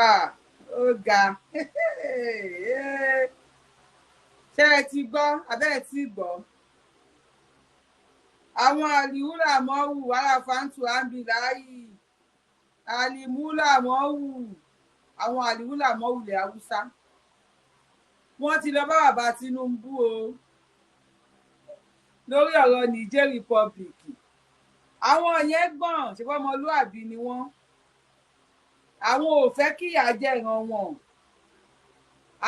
Ah, ó ga. Ṣé ẹ ti gbọ́ abẹ́ ẹ ti gbọ́? Àwọn àlìhùlà mọ́wù aráfáǹtù àǹbìláyì àlìmúlà mọ́wù, àwọn àlìhùlà mọ́wù ilẹ̀ Haúsá, wọ́n ti lọ bá bàbá Tinubu o lórí ọ̀rọ̀ Niger Republic. Àwọn yẹn gbọ̀n, ṣe fọmọlúàbí ni wọ́n. Àwọn ò fẹ́ kíyà jẹ ìran wọn.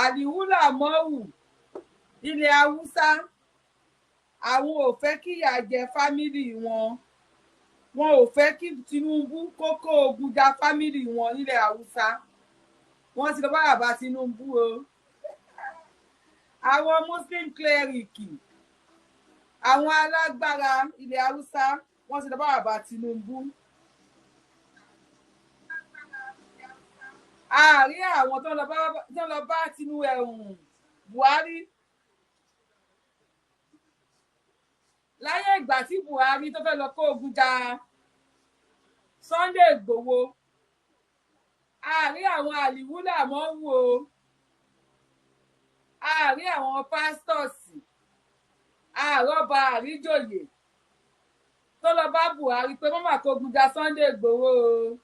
Àlìhùlà mọ́wù ilẹ̀ Haúsá, àwọn ò fẹ́ kíyà jẹ family wọn. Wọn ò fẹ́ kí Tinubu kó kó ogun ja family wọn nílẹ̀ Haúsá. Wọ́n ti lọ bá bàbá Tinubu o. Àwọn Muslim cleric, àwọn alágbára ilẹ̀ Haúsá, wọ́n ti lọ bá bàbá Tinubu. Àárín àwọn tó ń lọ bá Tinubu ẹ̀hún Buhari láyé ìgbà tí Buhari tó fẹ́ lọ kó ogun ja Sunday Igboho, àárín àwọn àlìwúlà mọ́ ń wò ó, àárín àwọn pásítọ̀sì, àrọ́bà àríjòyè tó lọ bá Buhari pé mọ́mà kó ogun ja Sunday Igboho o,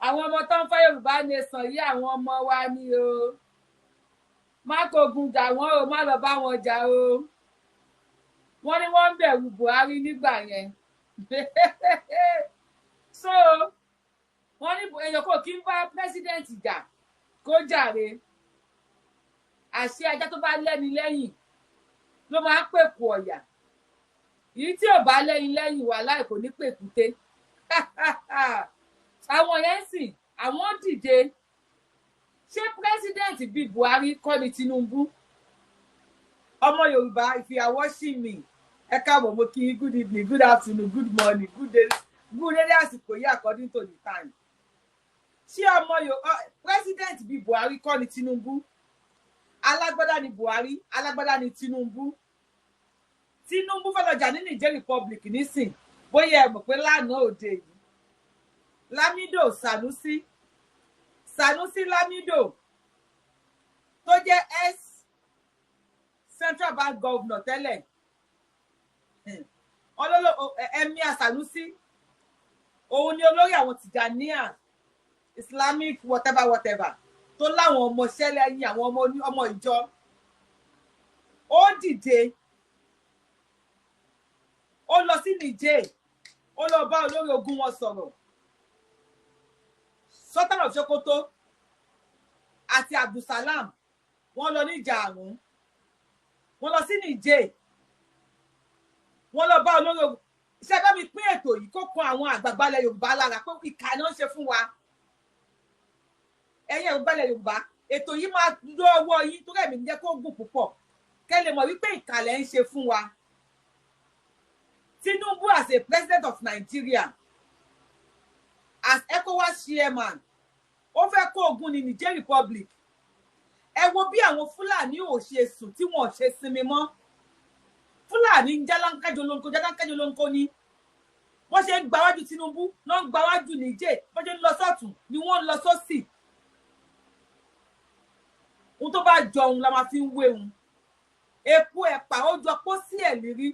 àwọn ọmọ tó ń fẹ́ Yorùbá nation yìí, àwọn ọmọ wa ni o, má kógun jà wọ́n o, má lọ bá wọn jà o. Wọ́n ní wọ́n ń bẹ̀rù Buhari nígbà yẹn. So wọ́n ní èèyàn kò kí ń bá president jà kó jàre. Àṣé ajá tó bá lẹ́ni lẹ́yìn ló máa ń pèkù ọ̀yà, èyí tí ò bá lẹ́yìn lẹ́yìn wà láì kò ní pèkúté. Àwọn yẹn sì àwọn dìde. Ṣé president bíi Buhari kọ́ ni Tinubu? Ọmọ Yorùbá, if you are watching me, ẹ káàbọ̀, mo kí yín, good evening, good afternoon, good morning, good day, good day àsìkò yìí according to the time. Ṣé ọmọ Yorùbá, president bíi Buhari kọ́ ni Tinubu? Alágbádá ni Buhari, alágbádá ni Tinubu. Tinubu fẹ́ lọ jà ní Niger Republic nísìn. Bóyá ẹ mọ̀ pé lánàá òde yìí, Lamido Sanusi, Sanusi Lamido tó jẹ́ ex Central Bank governor tẹ́lẹ̀, ọlọ́lọ́ Emir Sanusi, òun ni olórí àwọn Tijaniya Islamic whatever whatever tó láwọn ọmọọṣẹ́ lẹ́yìn, àwọn ọmọ ìjọ. Ó dìde, ó lọ sí Niger, ó lọ bá olórí ogun wọn sọ̀rọ̀, Sultan of Sokoto àti Abdulsalam. Wọ́n lọ níjà àrùn, wọ́n lọ sí Niger, wọ́n lọ bá olórí ogun. Ṣé bá mi pín ètò yìí kó kan àwọn àgbààgbà ilẹ̀ Yorùbá lára pé ìkà náà ń ṣe fún wa. Ẹ̀yin àgbààgbà ilẹ̀ Yorùbá, ètò yìí máa lọ ọwọ́ yín tó rẹ̀ mí jẹ́ kó gùn púpọ̀, kẹ́ lè mọ̀ wípé ìkà lẹ̀ ń ṣe fún wa. Tinubu as a president of Nigeria, as ECOWAS chairman, ó fẹ́ kó ogun ní Niger Republic. Ẹ wo bí àwọn Fúlàní ò ṣe sùn tí wọn ò ṣe sinmi mọ́. Fúlàní ń jáláńkájolóńkó jáláńkájolóńkó ni wọ́n ṣe ń gbáwájú Tinubu náà, ń gbáwájú Niger. Wọ́n ṣe ń lọ sọ́tún ni wọ́n ń lọ sósì. Ohun tó bá jọ òun la máa fi ń wé òun. Epo ẹ̀pà ó jọ pọ́ sí ẹ̀ lérí.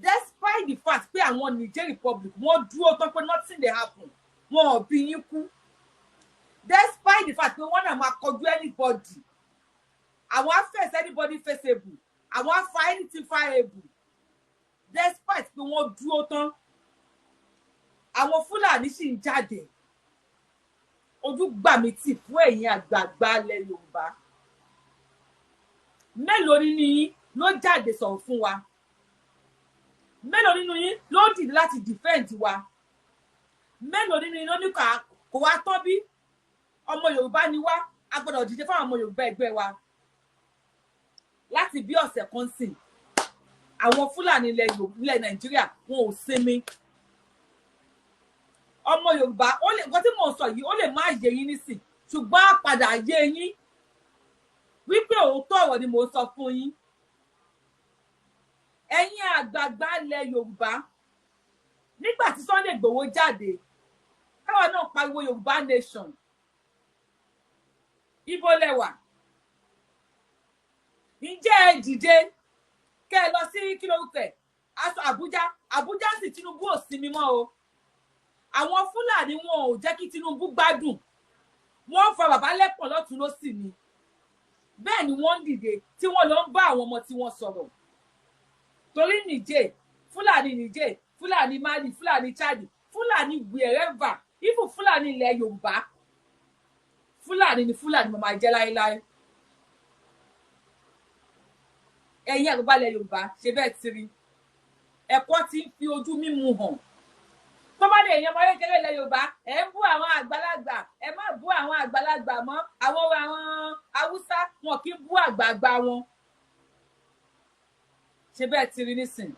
Despite the fact pé àwọn Niger Republic wọ́n dúró tán pé nothing dey happen, wọn ò bí yín kú. Despite the fact pé wọ́n náà máa kọjú anybody, àwọn á face anybody faceable, àwọn á fa anything fireable, despite pé wọ́n dúró tán, àwọn Fúlàní sì ń jáde. Ojú gbà mí tì fún ẹ̀yin àgbààgbà ilẹ̀ Yorùbá. Mélòó nínú yín ló jáde sọ̀rọ̀ fún wa? Mélòó nínú yín ló dìde láti defend wa? Mélòó nínú yín ló ní kò wá tán bí ọmọ Yorùbá ni wá, a gbọ́dọ̀ dìde fáwọn ọmọ Yorùbá ẹgbẹ́ wa? Láti bí ọ̀sẹ̀ kan sìn, àwọn Fúlàní ilẹ̀ Nàìjíríà, wọn ò sinmi. Ọmọ Yorùbá, ó lè nǹkan tí mò ń sọ yìí, ó lè má yé yín nísìn, ṣùgbọ́n á padà yé yín wípé òótọ́ ọ̀rọ̀ ni mò ń sọ fún yín. Ẹ̀yin àgbààgbà ilẹ̀ Yorùbá, nígbà tí Sunday Igboho jáde, káwa náà pariwo Yorùbá nation. Ibo lẹ wà? Ǹjẹ́ ẹ dìde kẹ́ ẹ lọ sí kí lórúkọ ẹ̀, aṣọ Àbújá? Àbújá sì, Tinubu ò sinmi mọ́ o. Àwọn Fúlàní, wọn ò jẹ́ kí Tinubu gbádùn. Wọ́n fa bàbá lẹ́pọ̀n lọ́tún lọ́sì ni. Bẹ́ẹ̀ ni wọ́n ń dìde tí wọ́n lọ ń bá àwọn ọmọ tí wọ́n sọ̀rọ̀, torí Niger, Fúlàní Niger, Fúlàní Mali, Fúlàní Chad, Fúlàní wherever, even Fúlàní ilẹ̀ Yorùbá, Fúlàní ni Fúlàní mo máa jẹ́ láéláé. Ẹ̀yin àgbàgbà ilẹ̀ Yorùbá, ṣe bẹ́ẹ̀ ti rí ẹ̀kọ́ tí ń fi ojú mímu hàn. Tó bá lè yan ọmọ kékeré ilẹ̀ Yorùbá, ẹ̀ ń bú àwọn àgbàlagbà. Ẹ má bú àwọn àgbàlagbà mọ́. Àwọn Haúsá, wọn kì í bú àgbààgbà wọn. Ṣe bẹ́ẹ̀ ti rí nísìn,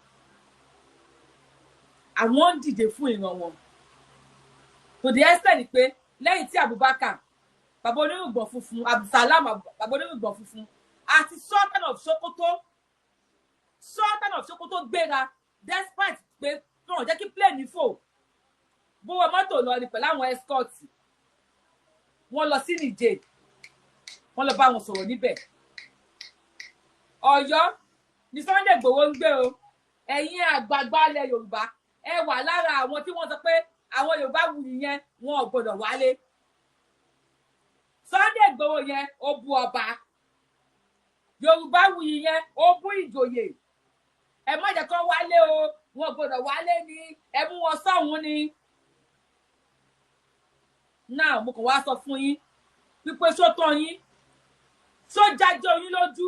àwọn ń dìde fún ìran wọn to the extent pé lẹ́yìn tí Abubakar, bàbá onírùngbọ̀n funfun, Abdulsalam, bàbá onírùngbọ̀n funfun, àti Sultan of Sokoto, Sultan of Sokoto gbéra, despite pé wọn ò jẹ́ kí plane fò, bó wọ mọ́tò lọ ni pẹ̀lú àwọn escort, wọ́n lọ sí Niger, wọ́n lọ bá wọn sọ̀rọ̀ níbẹ̀. Ọ̀yọ́ ní Sunday Igboho ń gbé o. Ẹ̀yin àgbààgbà ilẹ̀ Yorùbá, ẹ wà lára àwọn tí wọ́n sọ pé àwọn Yorùbá wuyì yẹn, wọn ò gbọ́dọ̀ wálé. Sunday Igboho yẹn, ó bú ọba. Yorùbá wuyì yẹn, ó bú ìjòyè. Ẹ má jẹ́ kó wálé o, wọn gbọ́dọ̀ wálé ni, ẹ mú wọn sọ́hún ni. Now, mo kàn wá sọ fún yín wípé sótọ́ yín, sójájọ́ yín lójú.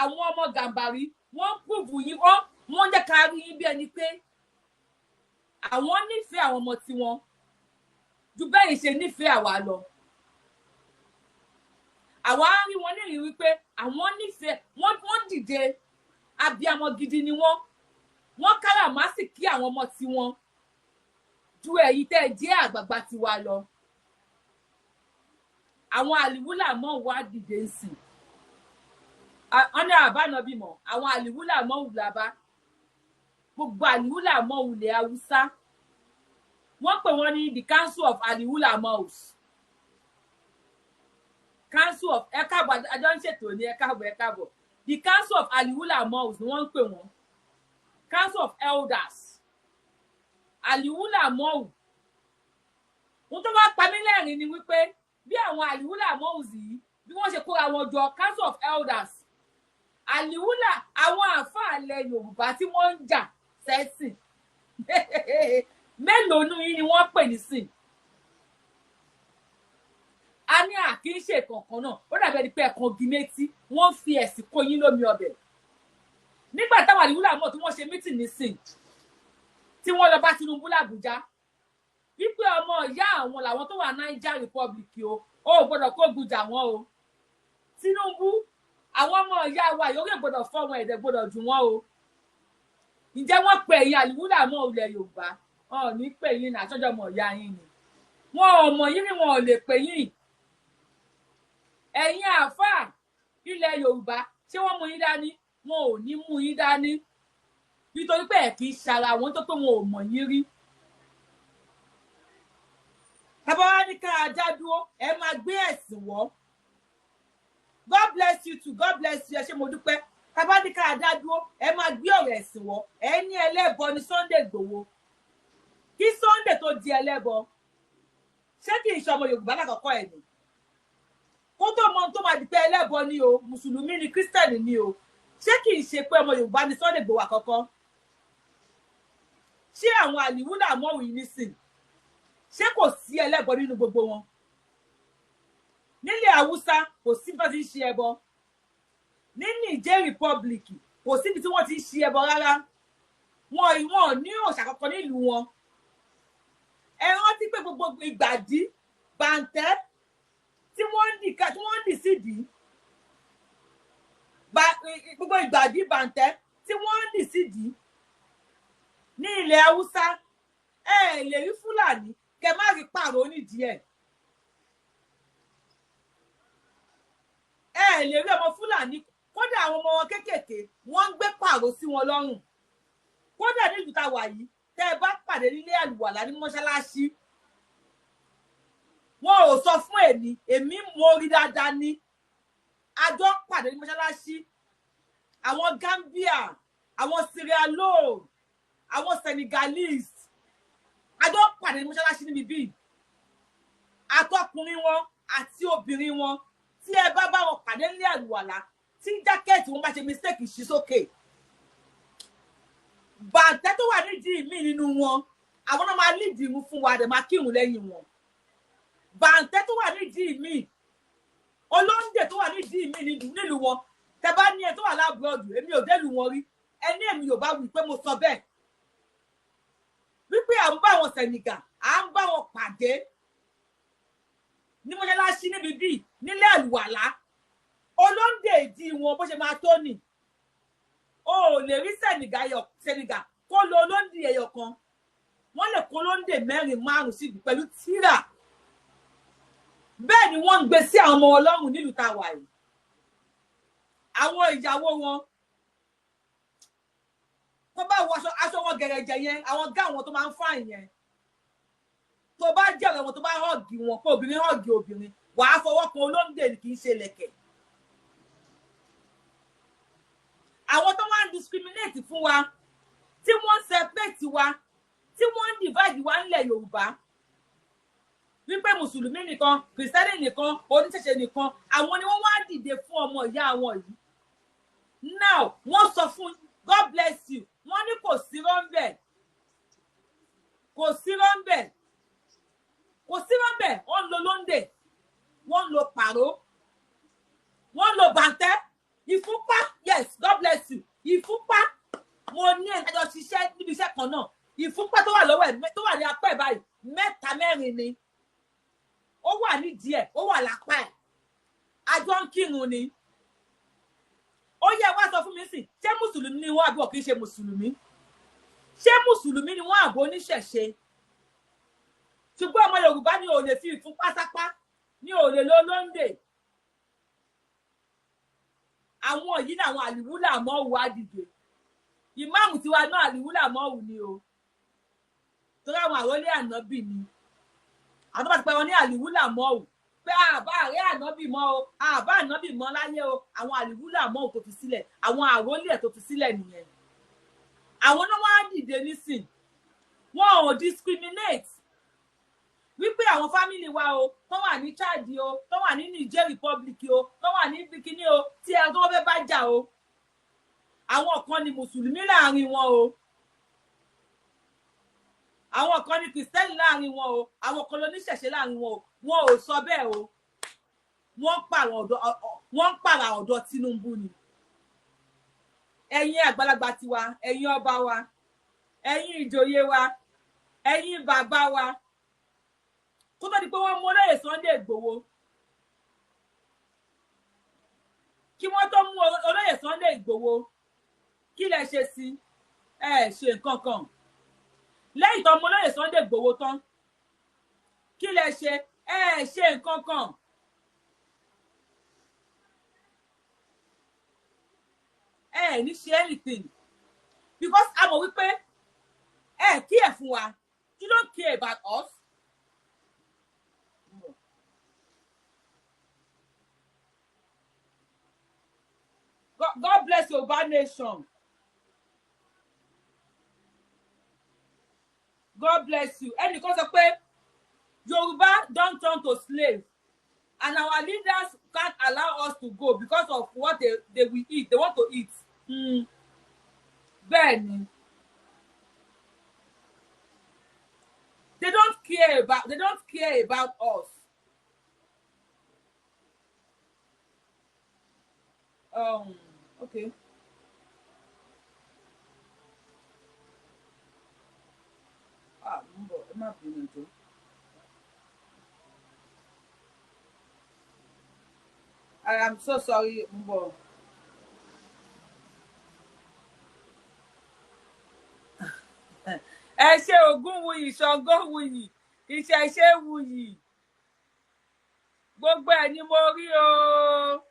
Àwọn ọmọ Gàmbàrí, wọ́n prove yín, wọ́n jẹ́ ká rí yín bí ẹni pé àwọn nífẹ̀ẹ́ àwọn ọmọ tiwọn ju bẹ́ẹ̀ ṣe nífẹ̀ẹ́ àwa lọ. Àwa á rí wọn nírìí wípé àwọn nífẹ̀ẹ́ wọ́n, wọ́n dìde. Abiyamọ gidi ni wọ́n. Wọ́n káràmásìkí àwọn ọmọ tiwọn ju ẹ̀yin tẹ́ ẹ jẹ́ àgbààgbà tiwa lọ. Àwọn àlìwúlà mọ́ wá dìde ń sìn wọ́n ní àbánabí mọ́. Àwọn àlìwúlà mọ́ wùlàbá, gbogbo àlìwúlà mọ́ wùlẹ̀ Haúsá, wọ́n pè wọ́n ní the Council of Àlìwúlà Mosque, Council of, ẹ káàbọ̀, àjọ ń ṣètò ní, ẹ káàbọ̀, ẹ káàbọ̀. The Council of Àlìwúlà Mosque ni wọ́n ń pè wọ́n, Council of Elders Àlìwúlà Mosque. Ohun tó bá pa mí lẹ́rìn ni wípé bí àwọn Àlìwúlà Mosque yìí, bí wọ́n ṣe kóra wọn jọ, Council of Elders Àlìwúlà, àwọn àáfàá ilẹ̀ Yorùbá tí wọ́n ń jà sẹ́sìn, mélòó nú yín ni wọ́n pè nísìn? A ní àkínṣe kankan náà, ó dàbí ẹni pé ẹ̀kan gímétí, wọ́n fi ẹ̀sìn kó yín lómi ọbẹ̀. Nígbà táwọn Àlìwúlà mọ̀ tí wọ́n ṣe meeting nísìn, tí wọ́n lọ bá Tinubu làbújá wípé ọmọ ìyá àwọn làwọn tó wà Niger Republic o, ó gbọ́dọ̀ kógun jà wọ́n o. Tinubu, àwọn ọmọ ìyá wa yóò gbọ́dọ̀ fọ́ wọn, ẹ̀dẹ̀ gbọ́dọ̀ jù wọ́n o. Ǹjẹ́ wọ́n pe ẹ̀yin Àlìwúlà mọ́ ilẹ̀ Yorùbá? Wọn ò ní pè yín náà, àtọ́jọ́ ọmọ ìyá yín ni. Wọn ò mọ̀ yín ni, wọn ò lè pè yín. Ẹ̀yin àáfàá ilẹ̀ Yorùbá, ṣé wọ́n mú yín dání? Wọn ò ní mú yín dání, nítorí pé ẹ̀ kì í ṣara wọn, tó pé wọn ò mọ̀ yín rí. Bàbá wa ní ká dá dúró, ẹ máa gbé ẹ̀sìn wọ́. God bless you too, God bless you, ẹ ṣé, mo dúpẹ́. Bàbá ní ká dá dúró, ẹ máa gbé ọ̀rọ̀ ẹ̀sìn wọ́. Ẹ ní ẹlẹ́bọ ní Sunday Igboho. Kí Sunday tó di ẹlẹ́bọ, ṣé kì í ṣe ọmọ Yorùbá lákọ̀ọ́kọ́ ẹ̀ ni? Kó tó mọ ohun tó máa di pé ẹlẹ́bọ ni o, mùsùlùmí ni, kírísítẹ̀nì ni o, ṣé kì í ṣe pé ọmọ Yorùbá ni Sunday Igboho àkọ́kọ́? Ṣé àwọn àlìwúlà mọ́wùn yìí nísìn, ṣé kò sí ẹlẹ́bọ nínú gbogbo wọn? Nílẹ̀ Haúsá, kò sí bí wọ́n ti ń ṣe ẹbọ. Ní Niger Republic, kò síbi tí wọ́n ti ń ṣe ẹbọ rárá. Wọn ní òòṣà kankan nílùú wọn. Ẹ rántí pé gbogbo ìgbàdí bàǹtẹ́ tí wọ́n ń dì, tí wọ́n ń dì sídìí, gbogbo ìgbàdí bàǹtẹ́ tí wọ́n ń dì sídìí ní ilẹ̀ Haúsá, ẹ lè rí Fúlàní kẹ má rí pààrọ̀ onídìí ẹ̀. Ẹ lè rí ọmọ Fúlàní, kódà àwọn ọmọ wọn kéékèèké, wọ́n ń gbé pààrọ̀ sí wọn lọ́rùn. Kódà nílùú tá a wà yìí, tẹ́ ẹ bá pàdé nílé àlùwàlá ní mọ́ṣáláṣí, wọn ò sọ fún bẹ́ẹ̀ ni, èmi mo rí dáadáa ní. Àjọ pàdé ní mọ́ṣáláṣí, àwọn Gambia, àwọn Sierra Leone, àwọn Senegalese, àjọ pàdé ní mọ́ṣáláṣí níbi bíi, àtọkùnrin wọn àti obìnrin wọn. Tí ẹ bá bá wọn pàdé ní àlùwàlà, tí jákẹ́ẹ̀tì wọn bá ṣe mistake ṣí sókè, bàǹtẹ́ tó wà nídìí mí nínú wọn, àwọn náà máa lídìí irun fún wa, dẹ̀ máa kírun lẹ́yìn wọn. Bàǹtẹ́ tó wà nídìí mí, olóńdè tó wà nídìí mí nílùú wọn, tẹ bá ní ẹ tó wà lábúròdù, èmi ò délùú wọn rí, ẹni èmi ò bá wí pé mo sọ bẹ́ẹ̀ wípé à ń bá wọn Senegal, à ń bá wọn pàdé ní mọ́ṣáláṣí níbi bíi nílé àlùwàlá, olóńdè ìdí wọn bó ṣe máa tó nì. O ò lè rí Senegal kó lo olóńdè ẹyọ kan, wọ́n lè kó olóńdè mẹ́rin márùn síbi pẹ̀lú tírà. Bẹ́ẹ̀ ni wọ́n ń gbé sí àwọn ọmọ Ọlọ́run nílùú tá a wà yìí. Àwọn ìyàwó wọn tó bá wọ aṣọ wọn gẹ̀rẹ̀jẹ̀ yẹn, àwọn gá wọn tó máa ń fà yẹn, tó bá jẹ̀rẹ̀ wọn, tó bá họ̀gì wọn, pé obìnrin họ̀gì obìnrin, wàá fọwọ́ kan olóńdè kì í ṣe lẹ̀kẹ̀. Àwọn tó wá ń discriminate fún wa, tí wọ́n ń separate wa, tí wọ́n ń divide wa ńlẹ̀ Yorùbá, wípé mùsùlùmí nìkan, kìrìsìtẹ́nì nìkan, oníṣẹ̀ṣe nìkan, àwọn ni wọ́n wá dìde fún ọmọ ìyá wọn yìí. Now wọ́n sọ fún, God bless you, wọ́n ní kò sí rọ́ńbẹ̀, kò sí rọ́ńbẹ̀, kò sí rọ́ńbẹ̀. Wọ́n ń lo lóńdè, wọ́n ń lo pàró, wọ́n ń lo bàǹtẹ́, ìfúnpá. Yes, God bless you. Ìfúnpá, mo ní ẹ̀jọ̀ ṣiṣẹ́ níbi iṣẹ́ kan náà, ìfúnpá tó wà lọ́wọ́ ẹ̀, tó wà ní apá ẹ̀ báyìí, mẹ́ta mẹ́rin ni ó wà nídìí ẹ̀, ó wà lápá ẹ̀. Àjọ ń kírun ni. Ó yẹ wá sọ fún mi sí, ṣé mùsùlùmí ni wọ́n àbí kì í ṣe mùsùlùmí? Ṣé mùsùlùmí ni wọ́n àbò oníṣẹ̀ṣe? Ṣùgbọ́n ọmọ Yorùbá ni ò lè fi ìfúnpá sápá, ni ò lè lo lóńdè. Àwọn yìí ní àwọn àlìwúlà mọ́wù á dìde. Ìmáàmù tiwa náà àlìwúlà mọ́wù ni o, torí àwọn àrólé ànábì ni. Àwọn tó bá ti pẹ́ wọn ní àlìwúlà mọ́wù pé àbá àrẹ ànábì mọ́ o, àbá ànábì mọ́ láyé o, àwọn àlìwúlà mọ́wù tó fi sílẹ̀, àwọn àrólé ẹ̀ tó fi sílẹ̀ nìyẹn. Àwọn náà wá dìde nísìn, wọn ò discriminate wípé àwọn fámìlì wa o tó wà ní Chad o, tó wà ní Niger Republic o, tó wà ní bikini o, tí ẹ tó fẹ́ bá jà o, àwọn kan ni mùsùlùmí láàrin wọn o, àwọn kan ni kìrìsìtẹ́nì láàrin wọn o, àwọn kan lóníṣẹ̀ṣe láàrin wọn o. Wọn ò sọ bẹ́ẹ̀ o. Wọ́n ń pààrà ọ̀dọ̀ Tinubu ni. Ẹ̀yin àgbàlagbà tiwa, ẹ̀yin ọba wa, ẹ̀yin ìjòyè wa, ẹ̀yin bàbá wa, kó tó di pé wọ́n mú olóyè Sunday Igboho, kí wọ́n tó mú olóyè Sunday Igboho, kí lẹ ṣe sí? Ẹ ṣe nǹkan kan. Lẹ́yìn tó mú olóyè Sunday Igboho tán, kí lẹ ṣe? Ẹ ṣe nǹkan kan. Ẹ ní ṣe anything, because a mọ̀ wípé ẹ kí ẹ fún wa. You don't care about us. God bless Yorùbá nation. God bless you. Ẹnìkan sọ pé Yorùbá don turn to slave and our leaders can't allow us to go because of what they will eat. They want to eat. Bẹ́ẹ̀ ni. They don't care about us. Okay. Ah, ẹ má bínú jọ̀ọ́. I am so sorry, Mbo. Ẹ ṣe Ògúnwùyí, Ṣàngówùyí, Ìṣẹ̀ṣe wuyì. Gbogbo ẹ̀ ni mo rí o.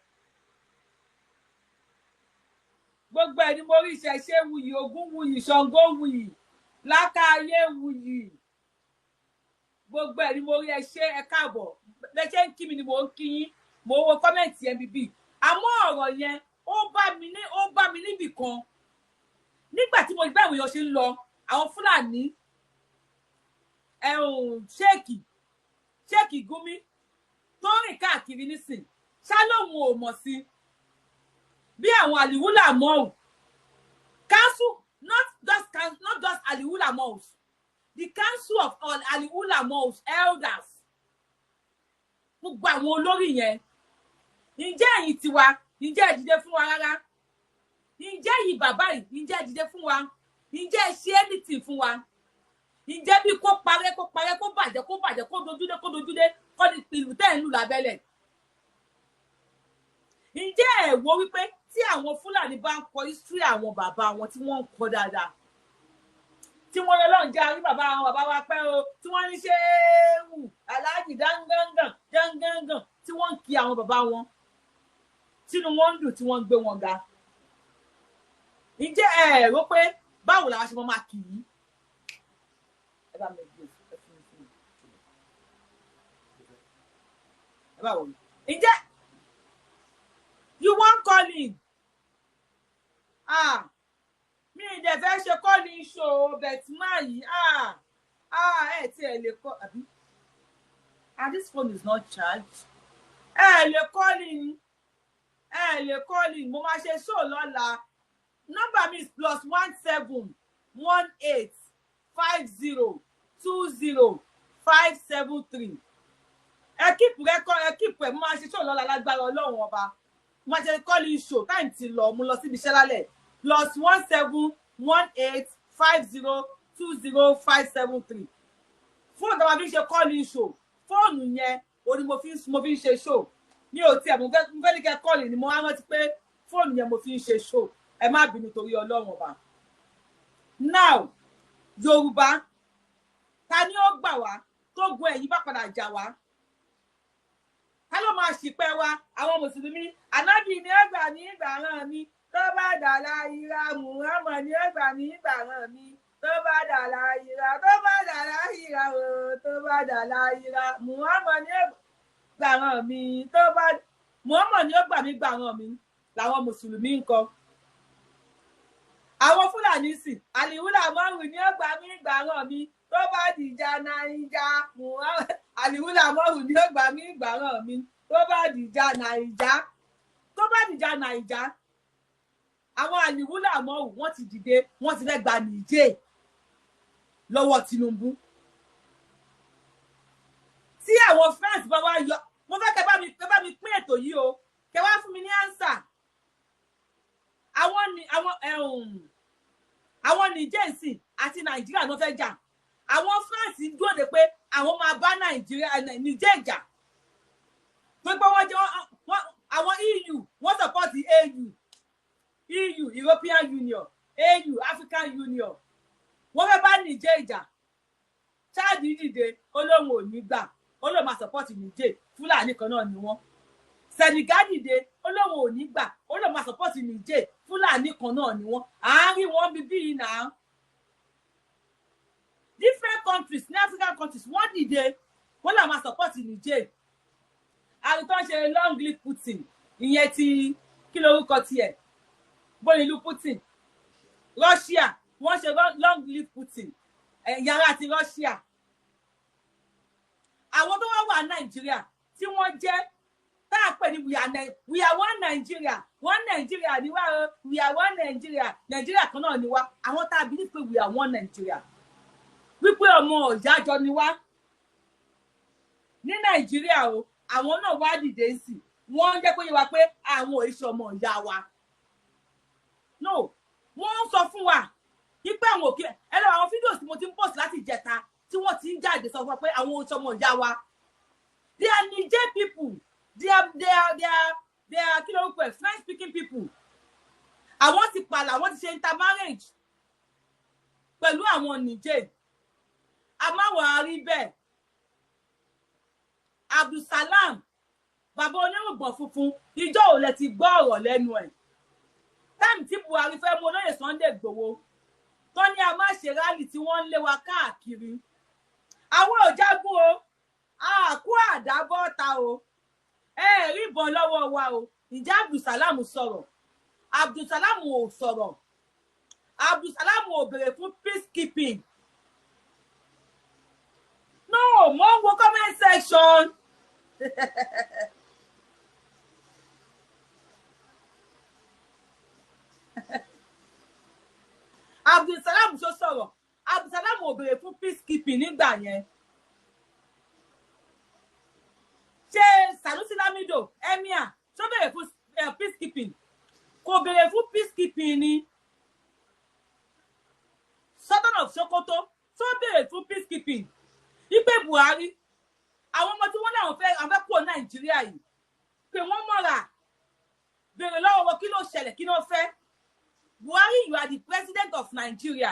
Gbogbo ẹ̀ ni mo rí. Ìṣẹ̀ṣe wuyì, Ògúnwùyí, Ṣàngówùyí, Lákàáyé wuyì. Gbogbo ẹ̀ ni mo rí. Ẹ ṣé, ẹ káàbọ̀. Bẹ́ẹ̀ ṣe ń kí mi ni mò ń kí yín. Mo wo comment yẹn bíbí, àmọ́ ọ̀rọ̀ yẹn ó bá mi níbì kan nígbà tí mo gbé àwọn èèyàn ṣe ń lọ, àwọn Fúlàní ẹ̀hún, Sheikh Gumi tó rìn káàkiri nísìn ṣá lóun ò mọ̀ sí bí àwọn àlìwúlà mọ́ọ̀ council, not just aliwula mosque, the council of all aliwula mosque elders, gbogbo àwọn olórí yẹn. Ǹjẹ́ ẹ̀yin tiwa, ǹjẹ́ ẹ dìde fún wa rárá? Ǹjẹ́ yìí bàbá yìí, ǹjẹ́ ẹ dìde fún wa? Ǹjẹ́ ẹ ṣe anything fún wa? Ǹjẹ́ bí kó parẹ́, kó parẹ́, kó bàjẹ́, kó bàjẹ́, kó dojúdé, kó dojúdé, kó ní ìlú tẹ́ ẹ̀ ń lù lábẹ́lẹ̀? Ǹjẹ́ ẹ wo wípé tí àwọn Fúlàní bá ń kọ history àwọn bàbá wọn, tí wọ́n ń kọ dáadáa, tí wọ́n lọ lọ́n jẹ́ àrí bàbá àwọn bàbá wa pẹ́ o, tí wọ́n ní ṣéwù aláàjì dáńgángàn dáńgángàn, tí wọ́n ń kí àwọn bàbá wọn, tínú wọn ń dùn, tí wọ́n ń gbé wọn ga, ǹjẹ́ ẹ rò pé báwo làwọn ṣe máa kì í? Ẹ bá mi gbé, ẹ fún mi, fún mi, ẹ bá wọ mi. Ǹjẹ́ you wan call in? Ah, mi ì dẹ̀ fẹ́ ṣe call in show, but máa yìí, ah ah, ẹ tí ẹ lè kọ́ àbí? Ah, this phone is not charged. Ẹ lè call in, ẹ lè call in. Mo máa ṣe show lọ́la. Nọ́mbà mi is +1 718 502 0573. Ẹ keep record, ẹ keep ẹ. Mo máa ṣe show lọ́la lágbára Ọlọ́run Ọba. Mo máa ṣe call in show. Time ti lọ, mo lọ síbi iṣẹ́ lálẹ́. +1 718 502 0573. Fóònù tó máa fi ń ṣe call in show, fóònù yẹn o ni mo fi ń ṣe show. Mi ò tiẹ̀ mo fẹ́ ní kẹ́ call ni, mo wá rántí pé fóònù yẹn mo fi ń ṣe show. Ẹ má bínú torí Ọlọ́run Ọba. Now, Yorùbá, ta ni ó gbà wá tó gun ẹ̀yìn bá padà jà wá? Ta ló máa ṣìpẹ̀ wa? Àwọn mùsùlùmí, Ànábì ní ó gbà ní ìgbà ràn mí tó bá dàlà ìra, Muhammad ní ó gbà ní ìgbà ràn mí tó bá dàlà ìra, tó bá dàlà ìra o, tó bá dàlà ìra, Muhammad ní ó gbà ràn mí tó bá, Muhammad ní ó gbà mí gbà ràn mí làwọn mùsùlùmí ń kọ. Àwọn Fúlàní sì, àlìwúlà márùn ní ó gbà mí gbà ràn mí tó bá dìjà Nàìjà, àlìwúlà márùn ní ó gbà mí gbà ràn mí tó bá dìjà Nàìjà, tó bá dìjà Nàìjà. Àwọn àlìwúlà márùn, wọ́n ti dìde, wọ́n ti fẹ́ gba Nìjẹ̀ lọ́wọ́ Tinubu. Tí àwọn France bá wá yọ, mo fẹ́ kẹ́ bá mi pín ètò yìí o, kẹ́ wá fún mi ní answer. Àwọn ní àwọn Niger sì àti Nàìjíríà ló fẹ́ jà. Àwọn France dúró de pé àwọn máa bá Nàìjíríà, Niger jà, pé wọ́n jẹ́ àwọn EU, wọ́n support AU, EU, European Union, AU, African Union. Wọ́n fẹ́ bá Niger jà. Chad dìde, ó lóun ò ní gbà, ó lóun máa support Niger, Fúlàní kan náà ni wọ́n. Senegal dìde, ó lóun ò ní gbà, ó lóun máa support Niger, Fúlàní kan náà ni wọ́n. Àárín wọn bíbí yìí náà, different countries ní African countries, wọ́n dìde, wọ́n làwọn máa support Niger. Àrùtọ́ ṣe long live Putin, ìyẹn ti kí lorúkọ tiẹ̀ bóyá Putin, Russia, wọ́n ṣe long live Putin yàrá ti Russia. Àwọn tó wá wà Nàìjíríà tí wọ́n jẹ́ tá a pè ní we are one Nigeria, one Nigeria ni wá o, we are one Nigeria, Nigeria kan náà ni wá. Àwọn tá a believe pé we are one Nigeria, wípé ọmọ ọ̀yájọ ni wá ní Nàìjíríà o, àwọn náà wá dìde sí, wọ́n ń jẹ́ kó yé wa pé àwọn ò ṣe ọmọ ìyá wa. No, wọ́n ń sọ fún wa wípé àwọn òkè ẹ lọ. Àwọn fídíò tí mo ti ń post láti ìjẹta tí wọ́n ti ń jáde sọ fún wa pé àwọn ò ṣe ọmọ ìyá wa. They are Niger people, they are kí ló ń pè, French speaking people. Àwọn ti pààlà, àwọn ti ṣe intermarriage pẹ̀lú àwọn Niger. Amáwọ̀ àárí bẹ́ẹ̀. Abdulsalam, bàbá onírùngbọ̀n funfun, ìjọ ò lẹ ti gbọ́ ọ̀rọ̀ lẹ́nu ẹ̀? Time tí Buhari fẹ́ mú olóyè Sunday Igboho tó ní a má ṣe rally, tí wọ́n ń lé wa káàkiri, àwọn ò jagun o. Àkó àdá bọ́ta o, ẹ rí ìbọn lọ́wọ́ wa o. Ǹjẹ́ Abdulsalam sọ̀rọ̀? Abdulsalam ò sọ̀rọ̀. Abdulsalam ò béèrè fún peacekeeping. No, mo ń wo comment section. Abdulsalam ṣó sọ̀rọ̀? Abdulsalam ò béèrè fún peacekeeping nígbà yẹn. Ṣé Sanusi Lamido emir ṣó béèrè fún peacekeeping? Kò béèrè fún peacekeeping ni. Sultan of Sokoto ṣó béèrè fún peacekeeping? Ipe Buhari, àwọn ọmọ tí wọ́n láwọn fẹ́ àwọn fẹ́ kúrò Nàìjíríà yìí, pé wọ́n mọ̀ra, béèrè lọ́wọ́ wọn kí ló ṣẹlẹ̀, kí ló fẹ́. Buhari, you are the president of Nigeria,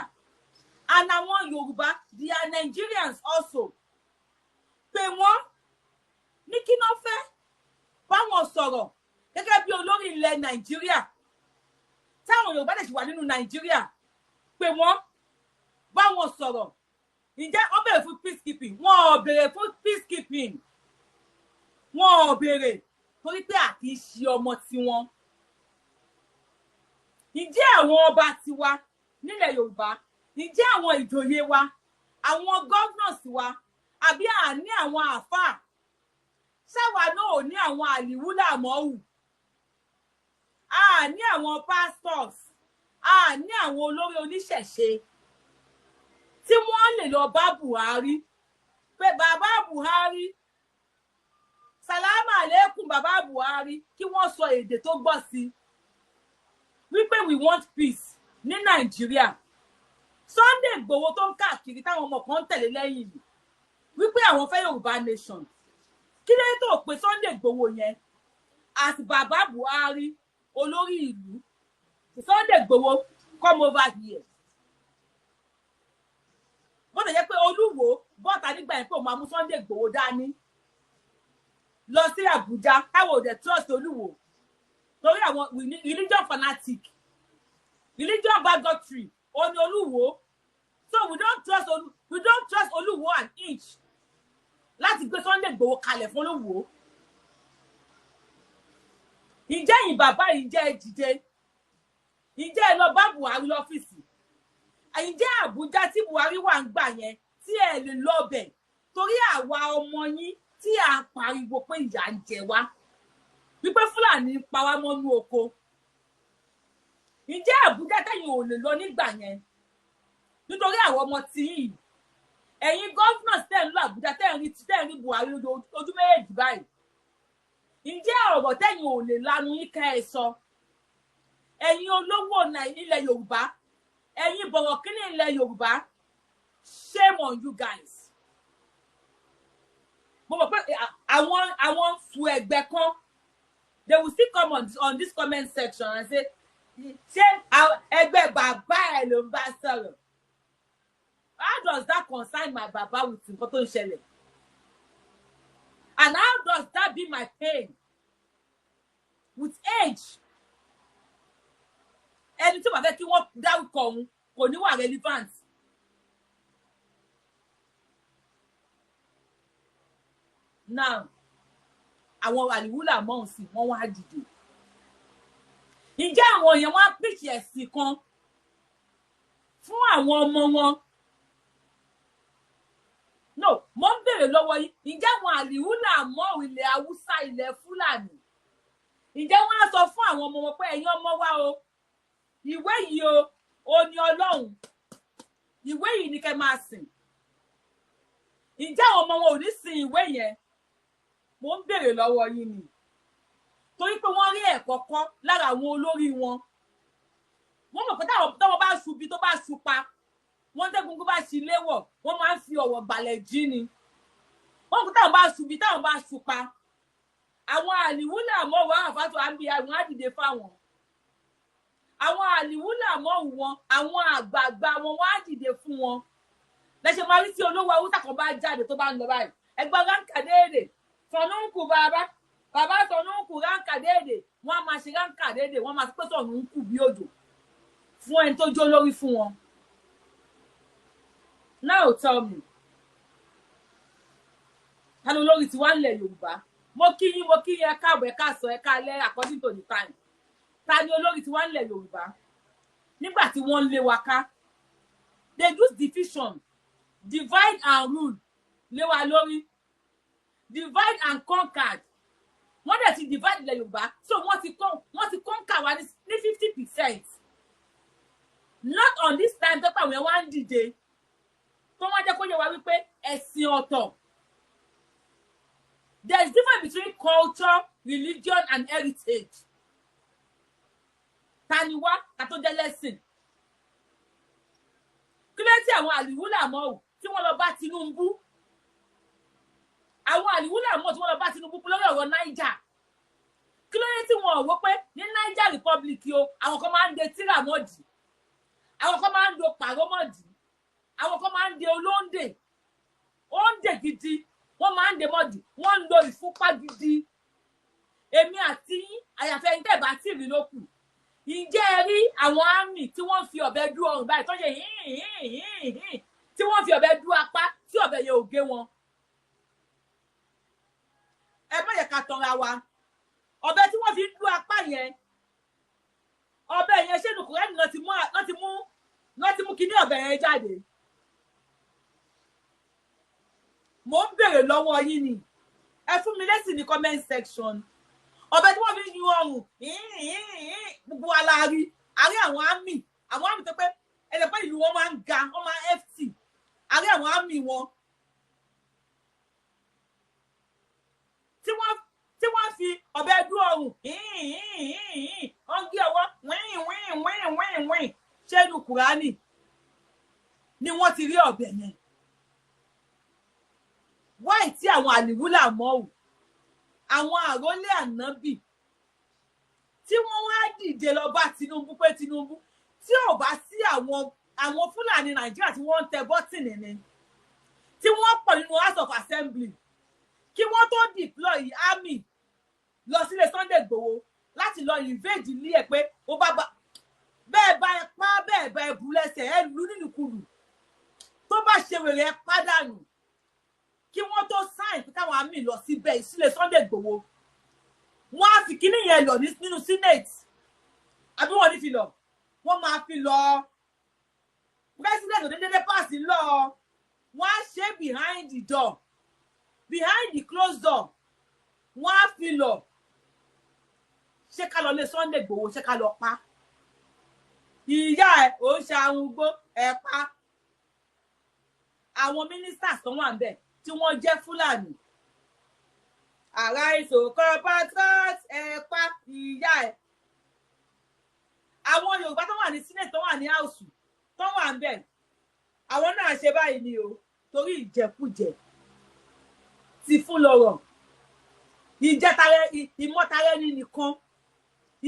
and àwọn Yorùbá, they are Nigerians also. Pé wọ́n ní kí ló fẹ́, báwọn sọ̀rọ̀ gẹ́gẹ́ bí olórí ilẹ̀ Nàìjíríà, táwọn Yorùbá lè ṣì wà nínú Nàìjíríà. Pé wọ́n báwọn sọ̀rọ̀. Ǹjẹ́ wọ́n béèrè fún peacekeeping? Wọ́n ò béèrè fún peacekeeping. Wọ́n ò béèrè torí pé a kì í ṣe ọmọ tiwọn. Ǹjẹ́ àwọn ọba tiwa nílẹ̀ Yorùbá, ǹjẹ́ àwọn ìjòyè wa, àwọn governors wa, àbí àní àwọn àáfàá, ṣáwa náà ò ní àwọn àlìwúlà mọ́wù, a ní àwọn pastors, a ní àwọn olórí oníṣẹ̀ṣe tí wọ́n lè lọ bá Buhari pé bàbá Buhari, sàlámà lẹ́kùn bàbá Buhari, kí wọ́n sọ èdè tó gbọ́ sí wípé we want peace ní Nàìjíríà. Sunday Igboho tó ń káàkiri táwọn ọmọ kan ń tẹ̀lé lẹ́yìn yìí wípé àwọn fẹ́ Yorùbá nation, kí ló tó pé Sunday Igboho yẹn àti bàbá Buhari olórí ìlú, Sunday Igboho, come over here? Bó ṣe jẹ́ pé Olúwo bọ́ta nígbà yẹn pé òun máa mú Sunday Igboho dání lọ sí Àbújá, káwọn ò dẹ̀ trust Olúwo torí àwọn religion fanatic, religion bigotry òní Olúwo. So we don't trust Olúwo an inch láti gbé Sunday Igboho kalẹ̀ fún Olúwo. Ǹjẹ́ yìí bàbá yìí, jẹ́ ẹ dìde? Ǹjẹ́ ẹ lọ bá Buhari lọ́fíìsì? Ǹjẹ́ Àbújá tí Buhari wà ń gbà yẹn tí ẹ lè lọ bẹ̀ torí àwa ọmọ yín tí à ń pariwo pé ìyà ń jẹ wá, wípé Fúlàní ń pa wá mọ́nú oko? Ǹjẹ́ Àbújá tẹ̀yìn ò lè lọ nígbà yẹn nítorí àwọn ọmọ tí yìí, ẹ̀yin governors tẹ̀ ń lọ Àbújá, tẹ̀ ń rí Buhari ojú méjèèjì báyìí, ǹjẹ́ ọ̀rọ̀ tẹ̀yìn ò lè lanu yín ká ẹ sọ? Ẹ̀yin olówó ilẹ̀ Yorùbá, ẹ̀yin bọ̀rọ̀kínní ilẹ̀ Yorùbá, shame on you guys. Mo mọ̀ pé àwọn sùn ẹgbẹ́ kan, they will still come on this comment section and say, ṣé ẹgbẹ́ bàbá ẹ̀ ló ń bá sọ̀rọ̀? How does that concern my baba with nǹkan tó ń ṣẹlẹ̀? And how does that be my pain with age? Ẹni tí ó bá fẹ́ kí wọ́n dárúkọ òun kò ní wà relevant. Now, àwọn àlìwúlà mọ́hún sí wọ́n wá dìde. Ǹjẹ́ àwọn èèyàn wá pìkì ẹ̀sìn kan fún àwọn ọmọ wọn? No, mo ń béèrè lọ́wọ́ yín. Ǹjẹ́ àwọn àlìwúlà mọ́ ilẹ̀ Haúsá, ilẹ̀ Fúlàní, ǹjẹ́ wọ́n á sọ fún àwọn ọmọ wọn pé ẹ̀yin ọmọ wa o, ìwé yìí o, ò ní Ọlọ́run, ìwé yìí ni kẹ́ máa sìn? Ǹjẹ́ àwọn ọmọ wọn ò ní sin ìwé yẹn? Mo ń béèrè lọ́wọ́ yín ni, torí pé wọ́n rí ẹ̀kọ́ kọ́ lára àwọn olórí wọn. Wọ́n mọ̀ pé táwọn bá ṣubi tó bá ṣu pa wọ́n, tẹ́gungun bá ṣi léwọ̀, wọ́n máa ń fi ọ̀wọ̀ gbàlẹ̀ jí ni. Wọ́n mọ̀ pé táwọn bá ṣubi, táwọn bá ṣu pa, àwọn àlìwúlà mọ́ wọn àfàtò àbí àwọn á dìde fáwọn àwọn àlìwúlà mọ́ wọn, àwọn àgbààgbà wọn, wọ́n á dìde fún wọn. Lẹ́sẹ̀ máa rí tí olówó Haúsá kan bá jáde tó bá ń lọ báyìí, ẹgbẹ́ ránkà déédè sọnùkù, bàbá bàbá sọnùkù ránkà déédè, wọ́n á máa ṣe ránkà déédè, wọ́n máa pé sọnùkù bí òjò fún ẹni tó jó lórí fún wọn. Now tell me, Ta ló lórí tiwa ńlẹ̀ Yorùbá? Mo kí yín, mo kí yín, ẹ káàbọ̀, ẹ káàsán, ẹ káalẹ́, according to the time. Ta ni olórí tiwa ńlẹ̀ Yorùbá nígbà tí wọ́n ń lé wa ká? They use division, divide and rule lé wa lórí, divide and conquer. Wọ́n dẹ̀ ti divide ilẹ̀ Yorùbá, so wọ́n ti conquer wa ní 50%. Not on this time tó pàwọn yẹn wá ń dìde, tó wọ́n jẹ́ kó yé wa wípé ẹ̀sìn ọ̀tọ̀. There is difference between culture, religion and heritage. Ta ni wá ká tó jẹ́ lẹ́sìn? Kí ló tí àwọn àlìwúlà mọ́ ò tí wọ́n lọ bá Tinubu, àwọn àlìwúlà mọ́ tí wọ́n lọ bá Tinubu lórí ọ̀rọ̀ Niger? Kí ló dé tí wọn ò wò pé ní Niger Republic o, àwọn kan máa ń de tíra mọ́dì, àwọn kan máa ń do pàrọ́ mọ́dì, àwọn kan máa ń de olóńdè, òǹdè gidi, wọ́n máa ń de mọ́dì, wọ́n ń lo ìfúnpá gidi? Èmi àti yín, àyàfẹ́ ẹni tẹ́ bá tì rí ló kù. Ǹjẹ́ ẹ rí àwọn army tí wọ́n fi ọ̀bẹ dú ọrùn báyìí, tó ṣe hín hín hín hín, tí wọ́n fi ọ̀bẹ dú apá, tí ọ̀bẹ yẹn ò gé wọn? Ẹ má yẹ ká tanra wa. Ọ̀bẹ tí wọ́n fi ń dú apá yẹn, ọ̀bẹ yẹn, ṣé nùkúrẹ́nì náà ti mú kíní ọ̀bẹ yẹn jáde? Mò ń béèrè lọ́wọ́ yín ni, ẹ fún mi lésì ní comment section. Ọ̀bẹ tí wọ́n fi ń yún ọrùn, gbogbo wa la rí. A rí àwọn army, àwọn army tó pé ẹ̀rẹ̀ pé ìlú wọn máa ń ga, wọ́n máa ń ft. A rí àwọn army wọn tí wọ́n fi ọ̀bẹ dú ọrùn, wọ́n gé ọwọ́ wíìn wíìn wíìn wíìn wíìn. Ṣé inú Kùránì ni wọ́n ti rí ọ̀bẹ yẹn? Wáì tí àwọn àlìwúlà mọ́ ò, àwọn àrólé ànábì tí wọ́n wá dìde lọ bá Tinubu pé Tinubu, tí ò bá sí àwọn Fúlàní Nàìjíríà tí wọ́n ń tẹ bọ́tìnì ni, tí wọ́n pọ̀ nínú House of Assembly, kí wọ́n tó deploy army lọ sílé Sunday Igboho láti lọ invade ilé ẹ̀, pé ó bá bá bẹ́ẹ̀ bá ẹ pa, bẹ́ẹ̀ bá ẹ bù lẹ́sẹ̀, ẹ lù nínúkulù, tó bá ṣe wèrè, ẹ pàdánù, kí wọ́n tó sign pé káwọn army lọ síbẹ̀ ìsílẹ̀ Sunday Igboho, wọ́n á fi kíní yẹn lọ nínú Senate, àbí wọ́n ní fi lọ? Wọ́n máa fi lọ. President òdédédé pass lọ, wọ́n á ṣe behind the door, behind the closed door, wọ́n á fi lọ. Ṣé ká lọ lé Sunday Igboho? Ṣé ká lọ pa ìyá ẹ? Ò ń ṣe arúgbó ẹ pa. Àwọn ministers tó wà ń bẹ̀ tí wọ́n jẹ́ Fúlàní, àrà ìṣòkan patriot, ẹ pa ìyá ẹ. Àwọn Yorùbá tó wà ní Senate, tó wà ní House, tó wà ń bẹ̀, àwọn náà ṣe báyìí ni o, torí ìjẹkújẹ ti fún lọ́rọ̀, ìjẹtara, ìmọ̀tara ẹni nìkan,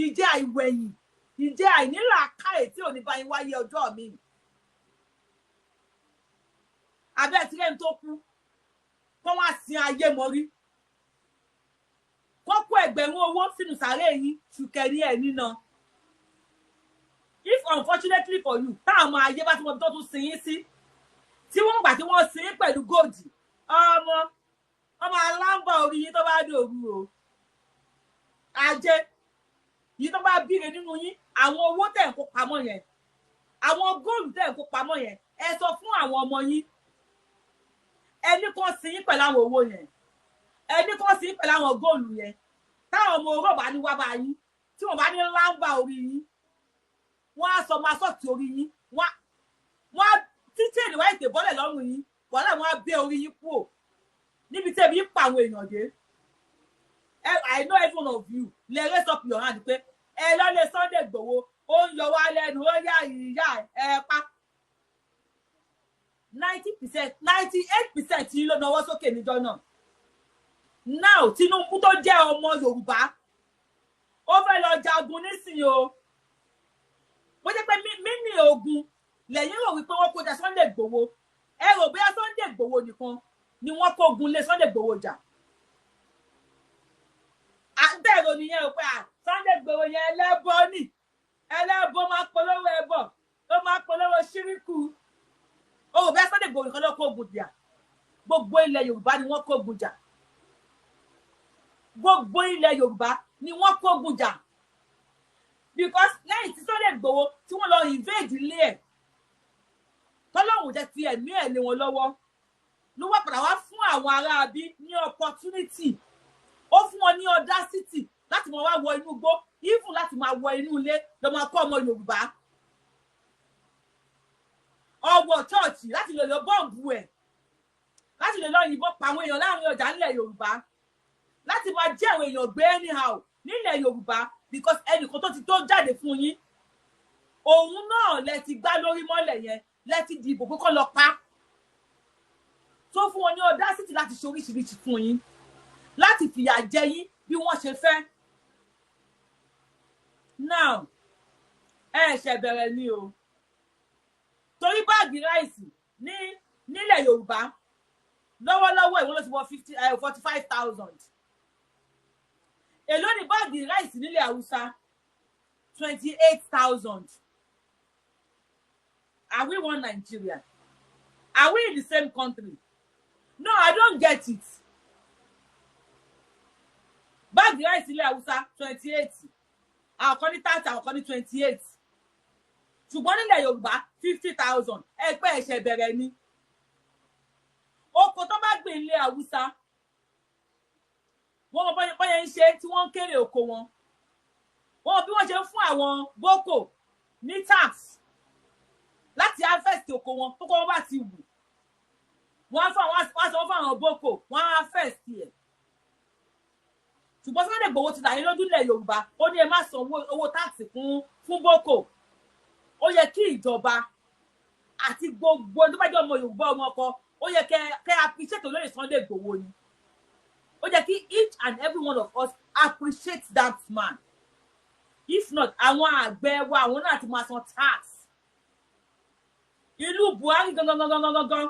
ìjẹ àìwẹ̀yìn, ìjẹ àìnílàákàyè tí ò ní bá yín wáyé ọjọ́ mi. Abẹ́ tí lẹ́nu tó kú kó wá sin ayé mọ́rí, kó kó ẹgbẹ̀rún owó sínú sàárè yín, ṣùkẹ́ ní ẹ̀ níná. If unfortunately for you, táwọn ọmọ ayé bá tí wọ́n tó tún sin yín sí, tí wọ́n gbà tí wọ́n sin yín pẹ̀lú gold, ọmọ ọmọ aláǹbà orí yín tó bá dòru o, ajé yìí tó bá bíire nínú yín, àwọn owó tẹ̀ ń kó pamọ́ yẹn, àwọn góòlù tẹ̀ ń kó pamọ́ yẹn, ẹ sọ fún àwọn ọmọ yín, ẹni kan sin yín pẹ̀lú àwọn owó yẹn, ẹni kan sin yín pẹ̀lú àwọn góòlù yẹn. Táwọn ọmọ oró bá ní wá bá yín, tí wọ́n bá ní láǹbà orí yín, wọ́n á sọ máa sọ̀tì orí yín, wọ́n á títí èdè wáyé tè bọ́lẹ̀ lọ́rùn yín, wàhálà, wọ́n á bẹ́ orí yín kúrò níbi tí ebi ń pa àwọn èèyàn dé. I know every one of you lè raise up your hand pé ẹ lọ́lẹ̀ Sunday Igboho, ó ń yọ wá lẹ́nu, ó yá ìyá ẹ pa. 90%, 98% yín ló nawọ́ sókè níjọ́ náà. Now Tinubu tó jẹ́ ọmọ Yorùbá, ó fẹ́ lọ jagun nísìnyí o. Bó jẹ́ pé mini ogun lẹ́yìn rò wípé wọ́n kó jà Sunday Igboho, ẹ rò bóyá Sunday Igboho nìkan ni wọ́n kó ogun lé Sunday Igboho jà. Àbẹ̀rò nìyẹn o, pé Sunday Igboho yẹn ẹlẹ́bọ ni, ẹlẹ́bọ máa polówó ẹbọ, ó máa polówó ṣíríkù. O rò bóyá Sunday Igboho nìkan ló kó ogun jà. Gbogbo ilẹ̀ Yorùbá ni wọ́n kógun jà. Gbogbo ilẹ̀ Yorùbá ni wọ́n kógun jà, because lẹ́yìn tí Sunday Igboho tí wọ́n lọ invade ilé ẹ̀, tọ́lọ́hùn jẹ́ ti ẹ̀mí ẹ̀ lé wọn lọ́wọ́, ló wá padà wá fún àwọn aráabí ní opportunity. Ó fún wọn ní audacity láti máa wá wọ inú igbó, even láti máa wọ inú ilé lọ máa kọ́ ọmọ Yorùbá, ọwọ́ chọ́ọ̀chì láti lè lọ bọ́ǹbù ẹ̀, láti lè lọ yìnbọn pa àwọn èèyàn láàrin ọjà nílẹ̀ Yorùbá, láti máa jẹ́ àwọn èèyàn gbé anyhow nílẹ̀ Yorùbá, because ẹnìkan tó ti tó jáde fún yín, òun náà lẹ ti gbá lórí mọ́lẹ̀ yẹn, lẹ ti dìbò pé kó lọ pa, tó fún wọn ní audacity láti ṣe oríṣiríṣi fún yín, láti fìyà jẹ yín bí wọ́n ṣe fẹ́. Now, ẹ ṣe bẹ̀rẹ̀ ni o, torí bag rice ní nílẹ̀ Yorùbá lọ́wọ́lọ́wọ́, ìwọ́n ló ti wọ 50, 45,000. Èló ni bag rice nílẹ̀ Haúsá? 28,000. Are we one Nigeria? Are we in the same country? No, I don't get it. Bag rice ilẹ̀ Haúsá 28, àwọn kan ní 30, àwọn kan ní 28, ṣùgbọ́n nílẹ̀ Yorùbá, 50,000. Ẹgbẹ́ ẹ̀ṣẹ̀ bẹ̀rẹ̀ ni. Oko tó bá gbìn ilẹ̀ Haúsá, wọ́n mọ bọ́yẹ ń ṣe tí wọ́n ń kéré oko wọn, wọ́n mọ bí wọ́n ṣe ń fún àwọn boko ní tax láti harvest oko wọn. Tó kọ́ wọn bá ti wù, wọ́n á fún àwọn, wọ́n á sanwó fún àwọn boko, wọ́n á harvest ẹ̀. Ṣùgbọ́n Sunday Igboho ti là yín lójú ilẹ̀ Yorùbá, ó ní ẹ má san owó tax fún boko. Ó yẹ kí ìjọba àti gbogbo tó bá jẹ́ ọmọ Yorùbá, ọmọ ọkọ, ó yẹ kẹ́ appreciate olóyè Sunday Igboho ni. Ó yẹ kí each and every one of us appreciate that man. If not, àwọn àgbẹ̀ wa, àwọn náà ti máa san tax. Ìlú Buhari gangan gangan gangan gangan,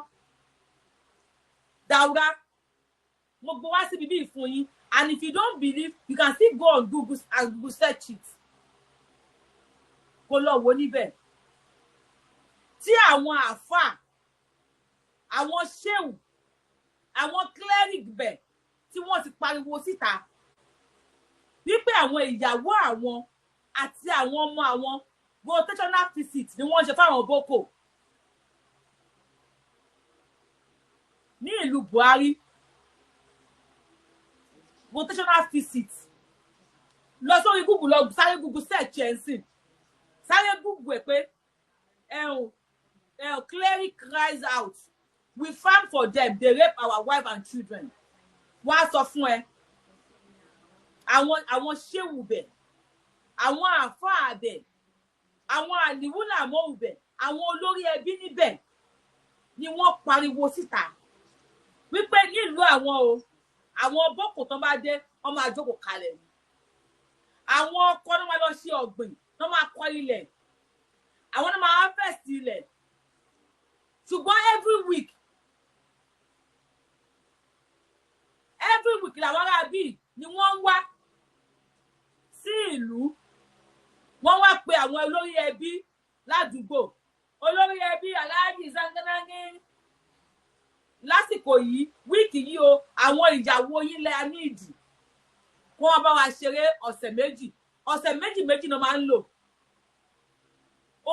Daura, mo gbọ́ wá síbi bí ìfún yín, and if you don't believe, you can still go on Google and Google search it, kó lọ wo níbẹ̀ tí àwọn àáfàá, àwọn sheu, àwọn cleric bẹ̀ tí wọ́n ti pariwo síta wípé àwọn ìyàwó àwọn àti àwọn ọmọ àwọn, rotational visit ni wọ́n ń ṣe fáwọn boko ní ìlú Buhari. Rotational visit. Lọ sórí Google, lọ sáré Google search ẹ̀ ń sìn, sáré Google ẹ̀ pé ẹ̀hún ẹ̀hún "Cleric cries out, we farm for them, they rape our wife and children." Wọ́n á sọ fún ẹ àwọn sheu bẹ̀, àwọn àáfàá bẹ̀, àwọn àlìwúlàmọ́ bẹ̀, àwọn olórí ẹbí níbẹ̀ ni wọ́n pariwo síta wípé nílùú àwọn o, àwọn boko tó bá dé, wọ́n máa jókòó kalẹ̀ ni. Àwọn ọkọ náà máa lọ ṣe ọ̀gbìn, náà máa kọ́ ilẹ̀, àwọn náà máa harvest ilẹ̀. Ṣùgbọ́n every week làwọn ará bíi ni wọ́n ń wá sí ìlú. Wọ́n wá pe àwọn olórí ẹbí ládùúgbò, olórí ẹbí Aláàjì Zanganagi, lásìkò yìí, week yìí o, àwọn ìyàwó yín lẹ́ nídìí kó wọ́n bá wa ṣeré ọ̀sẹ̀ 2. Ọ̀sẹ̀ méjì méjì náà máa ń lò.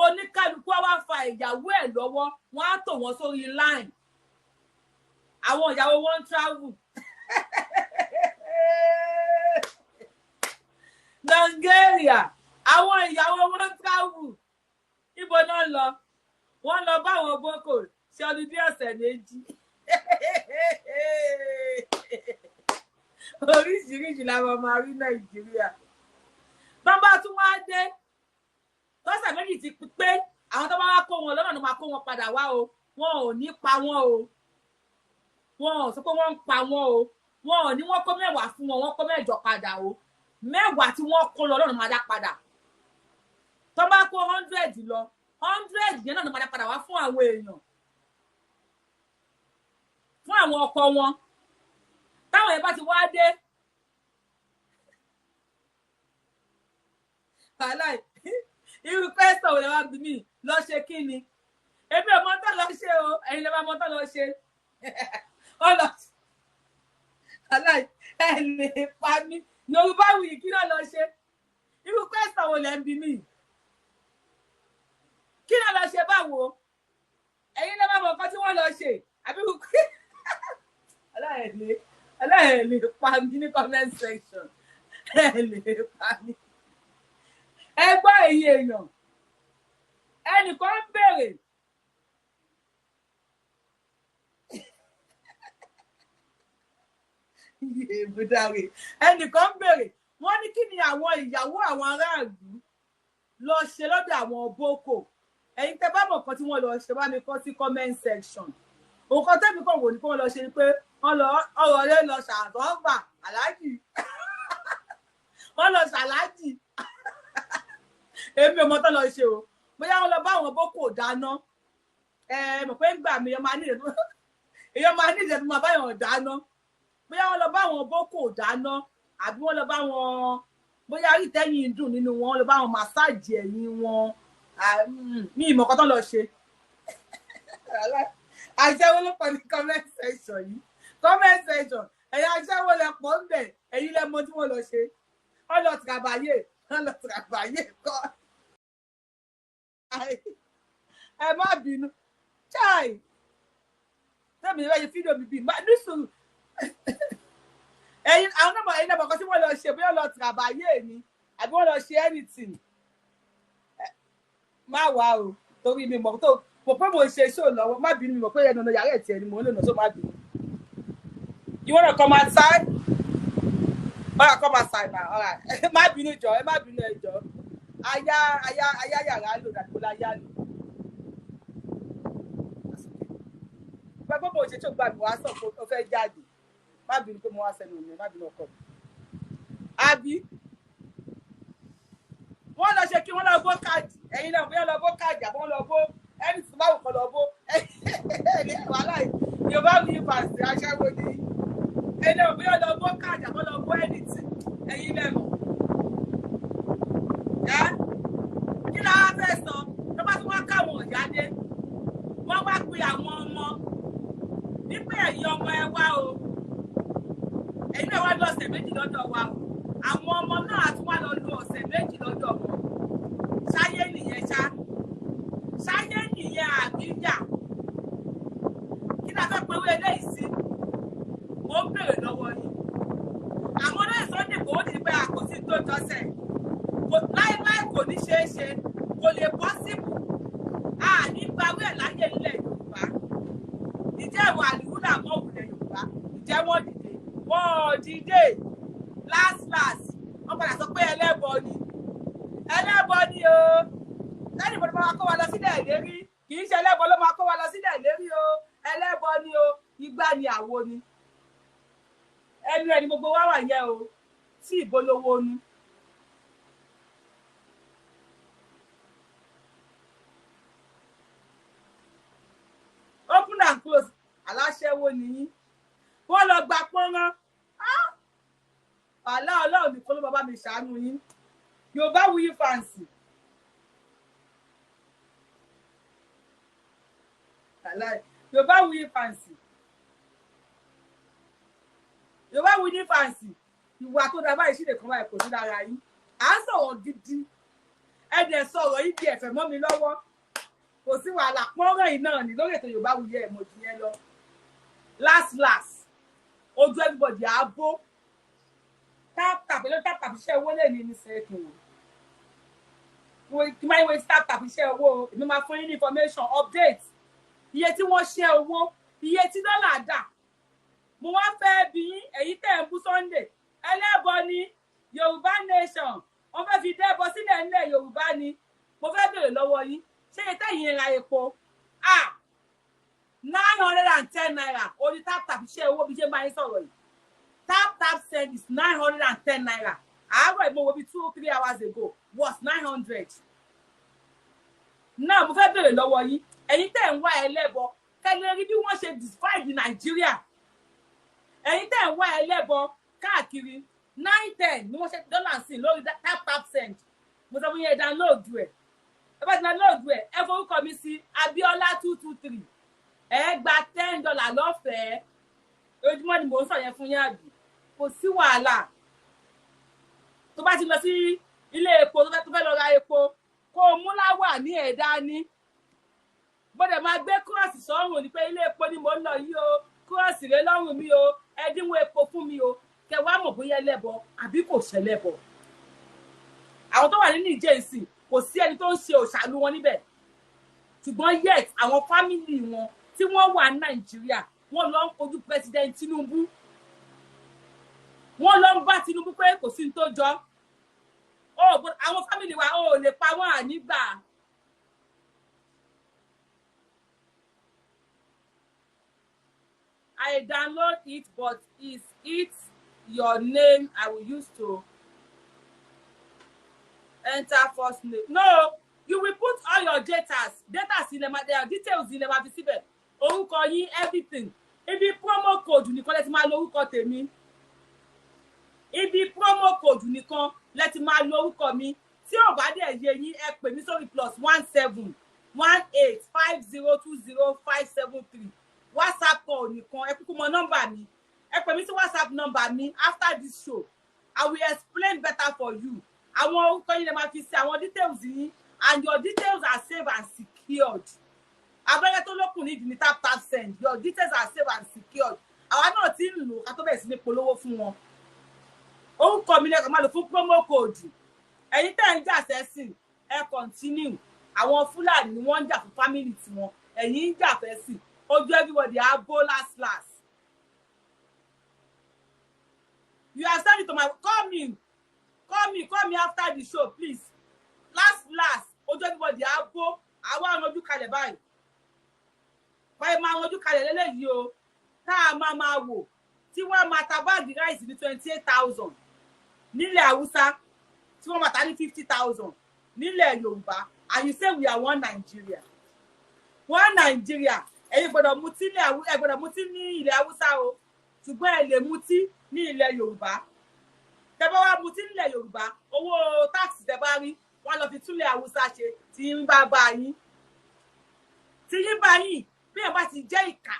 Oníkálukú á wá fa ìyàwó ẹ̀ lọ́wọ́, wọ́n á tò wọ́n sórí line. Àwọn ìyàwó wọn ń travel Nàìjíríà, àwọn ìyàwó wọn ń travel. Ibo náà lọ? Wọ́n lọ bá àwọn boko ṣe ọdún ọ̀sẹ̀ 2. Oríṣiríṣi làwọn máa rí Nàìjíríà. Bàbá tún wá dé, tọ́sẹ̀ 2 ti pé, àwọn tó bá wá kó wọn lọ́nà ló máa kó wọn padà wá o. Wọn ò ní pa wọn o, wọn ò sọ pé wọ́n ń pa wọn o. Wọn ò ní wọ́n kó 10 fún wọn, wọ́n kó 8 padà o. 10 tí wọ́n kó lọ lọ́nà máa dá padà. Tó bá kó 100 lọ, 100 yẹn náà ló máa dá padà wá fún àwọn èèyàn, fún àwọn ọkọ wọn. Táwọn yẹn bá ti wá dé, wàhálà. Irú pẹ́sọ̀ wo lè wá bí mi lọ ṣe? Kí ni? Èmi ò mọ tán lọ ṣe o, ẹ̀yin lè máa mọ tán lọ ṣe. Wọ́n lọ aláì ẹ lè pa mí. Yorùbá wuyì kí náà lọ ṣe? Irú pẹ́sàn wo lẹ́ ń bi mí? Kí náà lọ ṣe báwo? Ẹ̀yin lè má mọ nǹkan tí wọ́n lọ ṣe. Àbí irú aláì lè pa mí ní comment section. Ẹ lè pa mí. Ẹ gbọ́ èyí èèyàn. Ẹnìkan ń béèrè. Ẹnìkan ń béèrè. Wọ́n ní kí ni àwọn ìyàwó àwọn aráàlú lọ ṣe lọ́dọ̀ àwọn Boko? Ẹ̀yin tẹ́ bá mọ̀ nǹkan tí wọ́n lọ ṣe, bá mi kọ sí comment section. Nǹkan tẹ́mi kàn wò ní kí wọ́n lọ ṣe ni pé wọ́n lọ ọ̀rọ̀ rẹ̀ lọ ṣàtọ́gbà aláàjì. Wọ́n lọ ṣàlájì. Èmi ò mọ tán lọ ṣe o. Bóyá wọ́n lọ bá àwọn Boko dáná. Ẹ mọ̀ pé ń gbà mí, èèyàn máa ní ìdẹ̀tún máa báyọ̀ dáná. Bóyá wọ́n lọ bá àwọn Boko dáná, àbí wọ́n lọ bá wọn, bóyá rí tẹ́yìn dùn nínú wọn, lọ bá wọn màsáàjì ẹ̀yìn wọn. Mi ìmọ̀ kan tán lọ ṣe. Aṣẹ́wó ló pọ̀ ní comment section yìí. Comment section. Ẹ̀yin aṣẹ́wó lẹ pọ̀ ń bẹ̀. Ẹ̀yin lẹ mọ tí wọ́n lọ ṣe. Wọ́n lọ tìrabàyè. Wọ́n lọ tìrabàyè kọ́. Ẹ má bínú. Chai. Tẹ́mi ìwé yìí fídíò bíbí. Ní sùúrù. Ẹ̀yin àwọn náà ẹ̀yin náà mọ̀ kan tí wọ́n lọ ṣe, bóyá lọ tìrabàyè ni àbí wọ́n lọ ṣe anything. Má wá o, torí mi mọ̀ tó mo pé mo ṣe show lọ́wọ́. Má bínú, mi mọ̀ pé ẹnu ọ̀nà yàrá ẹ̀ tiẹ̀ ni mò ń lò náà, so má bínú. You wanna come outside? Alright, come outside now. Alright. Má bínú jọ̀ọ́, ẹ má bínú ẹ jọ̀ọ́. Aya aya aya yàrá lò dàgbò láyà lò. Gbàgbọ́ mo ṣe tó gbà mí wá sọ pé o fẹ́ jáde. Má bínú pé mo wá sẹ́nu mi, má bínú ọkọ mi. Àbí wọ́n lọ ṣe kí wọ́n lọ bó káàdì. Ẹ̀yin náà bóyá lọ bó káàdì àbọ̀ wọ́n lọ bó ẹni tí báwo kọ́ lọ bó. Wàhálà Yorùbá mi fàṣẹ aṣẹ́wó ni. Ẹ̀yin náà bóyá lọ bó káàdì àbọ̀ lọ bó ẹni tí ẹ̀yin náà mọ̀. Ẹ́ kí la wá fẹ́ sọ? Tó bá tún wá káwọn ọ̀yá dé, wọ́n wá pe àwọn ọmọ wípé ẹ̀yin ọmọ ẹ wá o. Ẹ̀yin náà wá lọ ọ̀sẹ̀ méjì lọ́dọ̀ wa o. Àwọn ọmọ náà tún wá lọ lo ọ̀sẹ̀ méjì lọ́dọ̀ wọn. Ṣáyé nìyẹn ṣá. Ṣáyé nìyẹn àbíjà. Kí la fẹ́ pe ewé eléyìí sí? Mo ń béèrè lọ́wọ́ yín. Àwọn olóyè Sunday Igboho ti pé àkòsí tó jọ́sẹ̀. Láíláí kò ní ṣeé ṣe, kò lè pọ́sibù. A ní gbawé ẹ̀ láyé ilẹ̀ Yorùbá. Ìjẹ́ ìwà àlùhùlà mọ́ òwúlẹ̀ Yorùbá. Ìjẹ́ wọ́n dìde. Wọ́n dìde. Last last, wọ́n padà sọ pé ẹlẹ́bọ ni. Ẹlẹ́bọ ni o. Lẹ́yìn ìbọn máa kó wa lọ sílẹ̀ ìlérí. Kì í ṣe ẹlẹ́bọ ló máa kó wa lọ sílẹ̀ ìlérí o. Ẹlẹ́bọ ni o. Igbá ni àwo ni. Ẹnu ẹni gbogbo wa wà yẹn o. Tí ìbolówó nu. Open and close. Aláṣẹ́wó ni yín. Wọ́n lọ gba pọ́nrán. Àlá Ọlọ́run nìkan ló bàbá mi ṣàánú yín. Yorùbá Wuyi fàǹsì. Yorùbá Wuyi fàǹsì. Yorùbá Wuyi fàǹsì. Ìwà tó dáa báyìí sílẹ̀ kan báyìí kò sí lára yín. À ń sọ̀rọ̀ gidi. Ẹ dẹ̀ sọ̀rọ̀ yìí di ẹ̀fẹ̀ mọ́ mi lọ́wọ́. Kò sí wàhálà pọ́nrán yìí náà ní lórí ètò Yorùbá Wuyi ẹ̀ mọ̀ jù yẹn lọ. Last last. Ojú everybody á bó. Tap tap ló tap tap iṣẹ́ owó lè ní ní sẹ́ẹ̀kì wò. Kí máa ń wo tap tap iṣẹ́ owó, èmi máa fún yín ní information update. Iye tí wọ́n ṣe owó, iye tí dọ́là dà. Mo wá fẹ́ bi yín, èyí tẹ̀ ń bú Sunday. Ẹlẹ́bọ ni Yorùbá nation. Wọ́n fẹ́ fi dẹ́bọ sílẹ̀ nílẹ̀ Yorùbá ni. Mo fẹ́ béèrè lọ́wọ́ yín. Ṣé iye tẹ̀yìn ra epo? 910 naira. Orí tap tap iṣẹ́ owó bí ṣe máa ń sọ̀rọ̀ yìí. Tap tap send is 910 naira. Àárọ̀ ìmọ̀ wo bí 2-3 hours ago was 900. Náà mo fẹ́ béèrè lọ́wọ́ yín. Ẹ̀yin tẹ̀ ń wá ẹlẹ́bọ. Kẹ́lẹ́ rí bí wọ́n ṣe divide Nàìjíríà. Ẹ̀yin tẹ̀ ń wá ẹlẹ́bọ káàkiri 910 ni wọ́n ṣe dọ́là sí lórí tap tap send. Mo sọ fún yín ẹ download ẹ̀. Ẹ bá ti download ẹ̀, ẹ forúkọ mi sí Abiola 223. Ẹ gba $10 lọ́fẹ̀ẹ́. Ojúmọ́ ni mò ń sọ yẹn fún yín àbí? Kò sí wàhálà. Tó bá ti lọ sí ilé epo, tó fẹ́ lọ ra epo, kó o mú láwà ní ẹ̀dá ní gbọ́dọ̀ máa gbé kúrọ̀sì sọ́rùn ní pé ilé epo ni mò ń lọ yìí o, kúrọ̀sì rẹ lọ́rùn mi o, ẹ̀dínwó epo fún mi o. Kẹ wá mọ̀ bóyá ẹlẹ́bọ àbí kò ṣẹlẹ́bọ. Àwọn tó wà nínú ìjẹ́sìn, kò sí ẹni tó ń ṣe òṣàlù wọn níbẹ̀, ṣùgbọ́n yet àwọn family wọn tí wọ́n wà ní Nàìjíríà, wọ́n lọ ń kojú President Tinubu, wọ́n lọ ń bá Tinubu pé kò sí ní tó jọ àwọn family wa, ò lè pa wọ́n ànígbà. I download it, but is it your name I will use to enter first name? No, you will put all your datas, datas ilẹ̀ máa, their details ilẹ̀ máa fi síbẹ̀, orúkọ yín, everything. Ibi promo code nìkan lẹ ti máa lo orúkọ tèmi. Ibi promo code nìkan lẹ ti máa lo orúkọ mi. Tí ò bá dẹ̀ yé yín, ẹ pè mí sórí +1 718 502 0573. WhatsApp call nìkan. Ẹ kúkú mọ nọ́mbà mi, ẹ pè mí sí WhatsApp nọ́mbà mi. After this show, I will explain better for you. Àwọn orúkọ yín lè máa fi sí, àwọn details yín, and your details are safe and secured. Abẹ́rẹ́ tó lókun nídìí ní Tap Tap Send. Your details are safe and secured. Àwa náà ti ń lò ká tó bẹ̀rẹ̀ sí ní polówó fún wọn. Orúkọ mi lẹ́kọ̀ọ́ máa lò fún promo code. Ẹ̀yin tẹ́ ń jà sẹ́sìn, ẹ continue. Àwọn Fúlàní ni wọ́n ń jà fún family tiwọn, ẹ̀yin ń jà fẹ́sìn. Ojú everybody á bó last last. You are sending to my, call me, call me, call me after the show, please. Last last, ojú everybody á bó. Àwa àwọn ojú kalẹ̀ báyìí, báyìí máa ojú kalẹ̀ lélẹ́yìí o, tá a máa máa wò tí wọ́n máa ta bag rice ní 28,000 nílẹ̀ Haúsá, tí wọ́n máa ta ní 50,000 nílẹ̀ Yorùbá, and you say we are one Nigeria. One Nigeria, ẹ̀yin gbọ́dọ̀ mutí ní, ẹ gbọ́dọ̀ mutí ní ilẹ̀ Haúsá o, ṣùgbọ́n ẹ lè mutí ní ilẹ̀ Yorùbá. Tẹ́ bá wá mutí nílẹ̀ Yorùbá, owó tax tẹ́ bá rí, wọ́n lọ fi túnlẹ̀ Haúsá ṣe. Tí ń bá bá yín, tí yín bá yín, bí ẹ bá ti jẹ́ ìkà,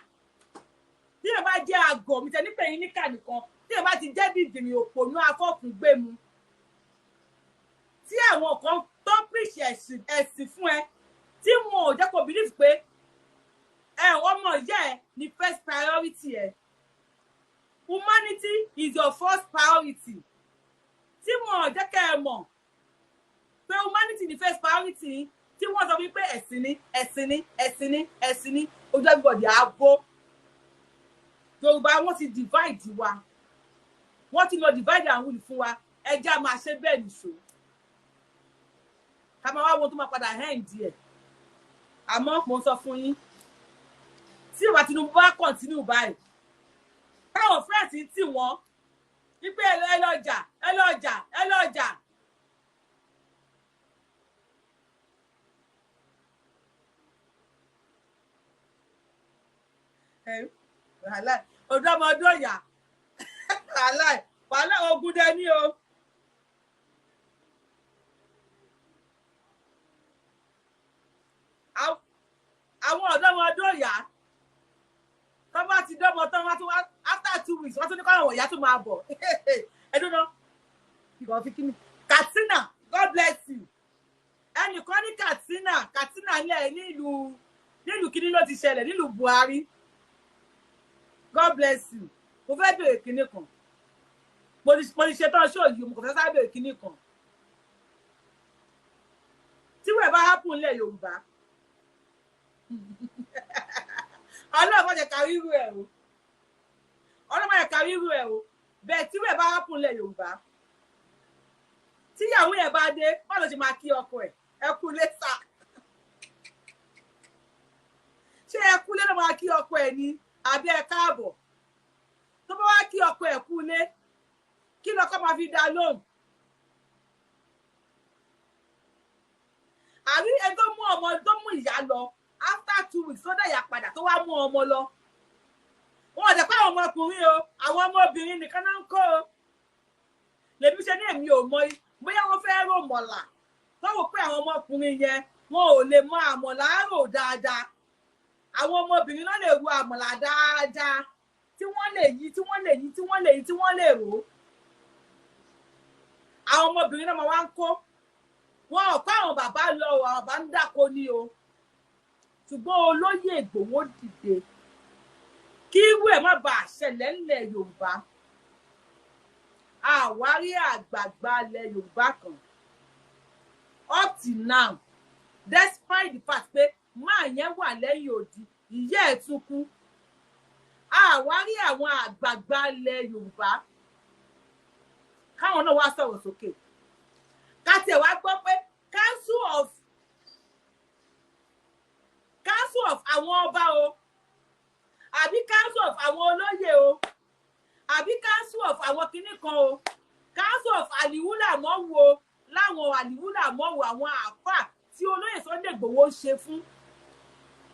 bí ẹ bá jẹ́ àgọ̀ mi tẹ nípa ẹ̀yin níkà nìkan, tí ẹ bá ti jẹ́ dìdìrì òpònú afọ́kùngbẹ̀mu, tí àwọn kan tó preach ẹ̀sìn fún ẹ, tí wọn ò jẹ́ kó believe pé ẹ ọmọ ìyá ẹ ní first priority ẹ, humanity is your first priority, tí wọn ò jẹ́ kẹ́ ẹ mọ̀ pé humanity ní first priority, tí wọ́n sọ wípé ẹ̀sìn ni, ẹ̀sìn ni, ẹ̀sìn ni, ẹ̀sìn ni, ojú everybody á bó. Yorùbá, wọ́n ti divide wa, wọ́n ti lọ divide and rule fún wa. Ẹja máa ṣe bẹ́ẹ̀ nìṣó, ká máa wá wo tó máa padà end ẹ̀. Àmọ́ mo ń sọ fún yín, tí ìwà Tinubu bá continue báyìí, táwọn friends ń tì wọ́n wípé ẹ lọ jà, ẹ lọ jà, ẹ lọ jà. Wàhálà ọ̀dọ́mọdé ọ̀yà, wàhálà, wàhálà, ogun dání o. Àwọn ọ̀dọ́mọdé ọ̀yà tó bá ti dọ́mọ tán, wọ́n tún wá after 2 weeks, wọ́n tún ní káwọn ìyá tún máa bọ̀. Ẹdún náà ìkọ̀ fi kí ni Katsina. God bless you. Ẹnìkan ní Katsina, Katsina nílẹ̀ nílùú kíní ló ti ṣẹlẹ̀ nílùú Buhari. God bless you. Mo fẹ́ bèrè kíní kan. Mo ti ṣetán ṣó yìí, mo kò fẹ́ sáré bèrè kíní kan. Tí wẹ́ẹ̀ bá happen nílẹ̀ Yorùbá, Ọlọ́run má jẹ́ ká ríru ẹ̀ o, Ọlọ́run má jẹ́ ká ríru ẹ̀ o. Bẹ́ẹ̀ tí wẹ́ẹ̀ bá happen nílẹ̀ Yorùbá, tíyàwó yẹn bá dé, báwo ló ṣe máa kí ọkọ ẹ̀? Ẹ kú lé sà? Ṣé ẹ kú lé ló máa kí ọkọ ẹ̀ ni, àbí ẹ káàbọ̀? Tó bá wá kí ọkọ ẹ̀ kú lé, kí lọkọ máa fi dá lóhùn? Àrí ẹni tó mú ọmọ, tó mú ìyá lọ after 2 weeks, tó dá ìyá padà, tó wá mú ọmọ lọ, wọn ò jẹ́ pé àwọn ọmọkùnrin o, àwọn ọmọbìnrin nìkan náà ń kó o. Lèmi ṣe ní èmi ò mọ bóyá wọ́n fẹ́ rò mọ̀là tó wò pé àwọn ọmọkùnrin yẹn, wọn ò lè mọ àmọ̀là rò dáadáa, àwọn ọmọbìnrin náà lè ro àmọ̀là dáadáa. tí wọ́n lè yí, tí wọ́n lè yí, tí wọ́n lè yí, tí wọ́n lè rò ó. Àwọn ọmọbìnrin náà máa wá ń kó wọn ò kó àwọn bàbá lọ o, àwọn bàbá ń dáko ní o. Ṣùgbọ́n olóyè Ìgbòho dìde kí irú ẹ̀ má bàa ṣẹlẹ̀ ńlẹ̀ Yorùbá. Àwárí àgbààgbà ilẹ̀ Yorùbá kan up till now, despite the fact pé máa yẹn wà lẹ́yìn odi, ìyá ẹ̀ tún kú. Àwárí àwọn àgbààgbà ilẹ̀ Yorùbá káwọn náà wá sọ̀rọ̀ sókè, ká tiẹ̀ wá gbọ́ pé council of àwọn ọba o, àbí council of àwọn olóyè o, àbí council of àwọn kinní kan o, council of àlìwúlà mọ́wù o, láwọn àlìwúlà mọ́wù, àwọn àáfàá tí olóyè Sunday Igboho ń ṣe fún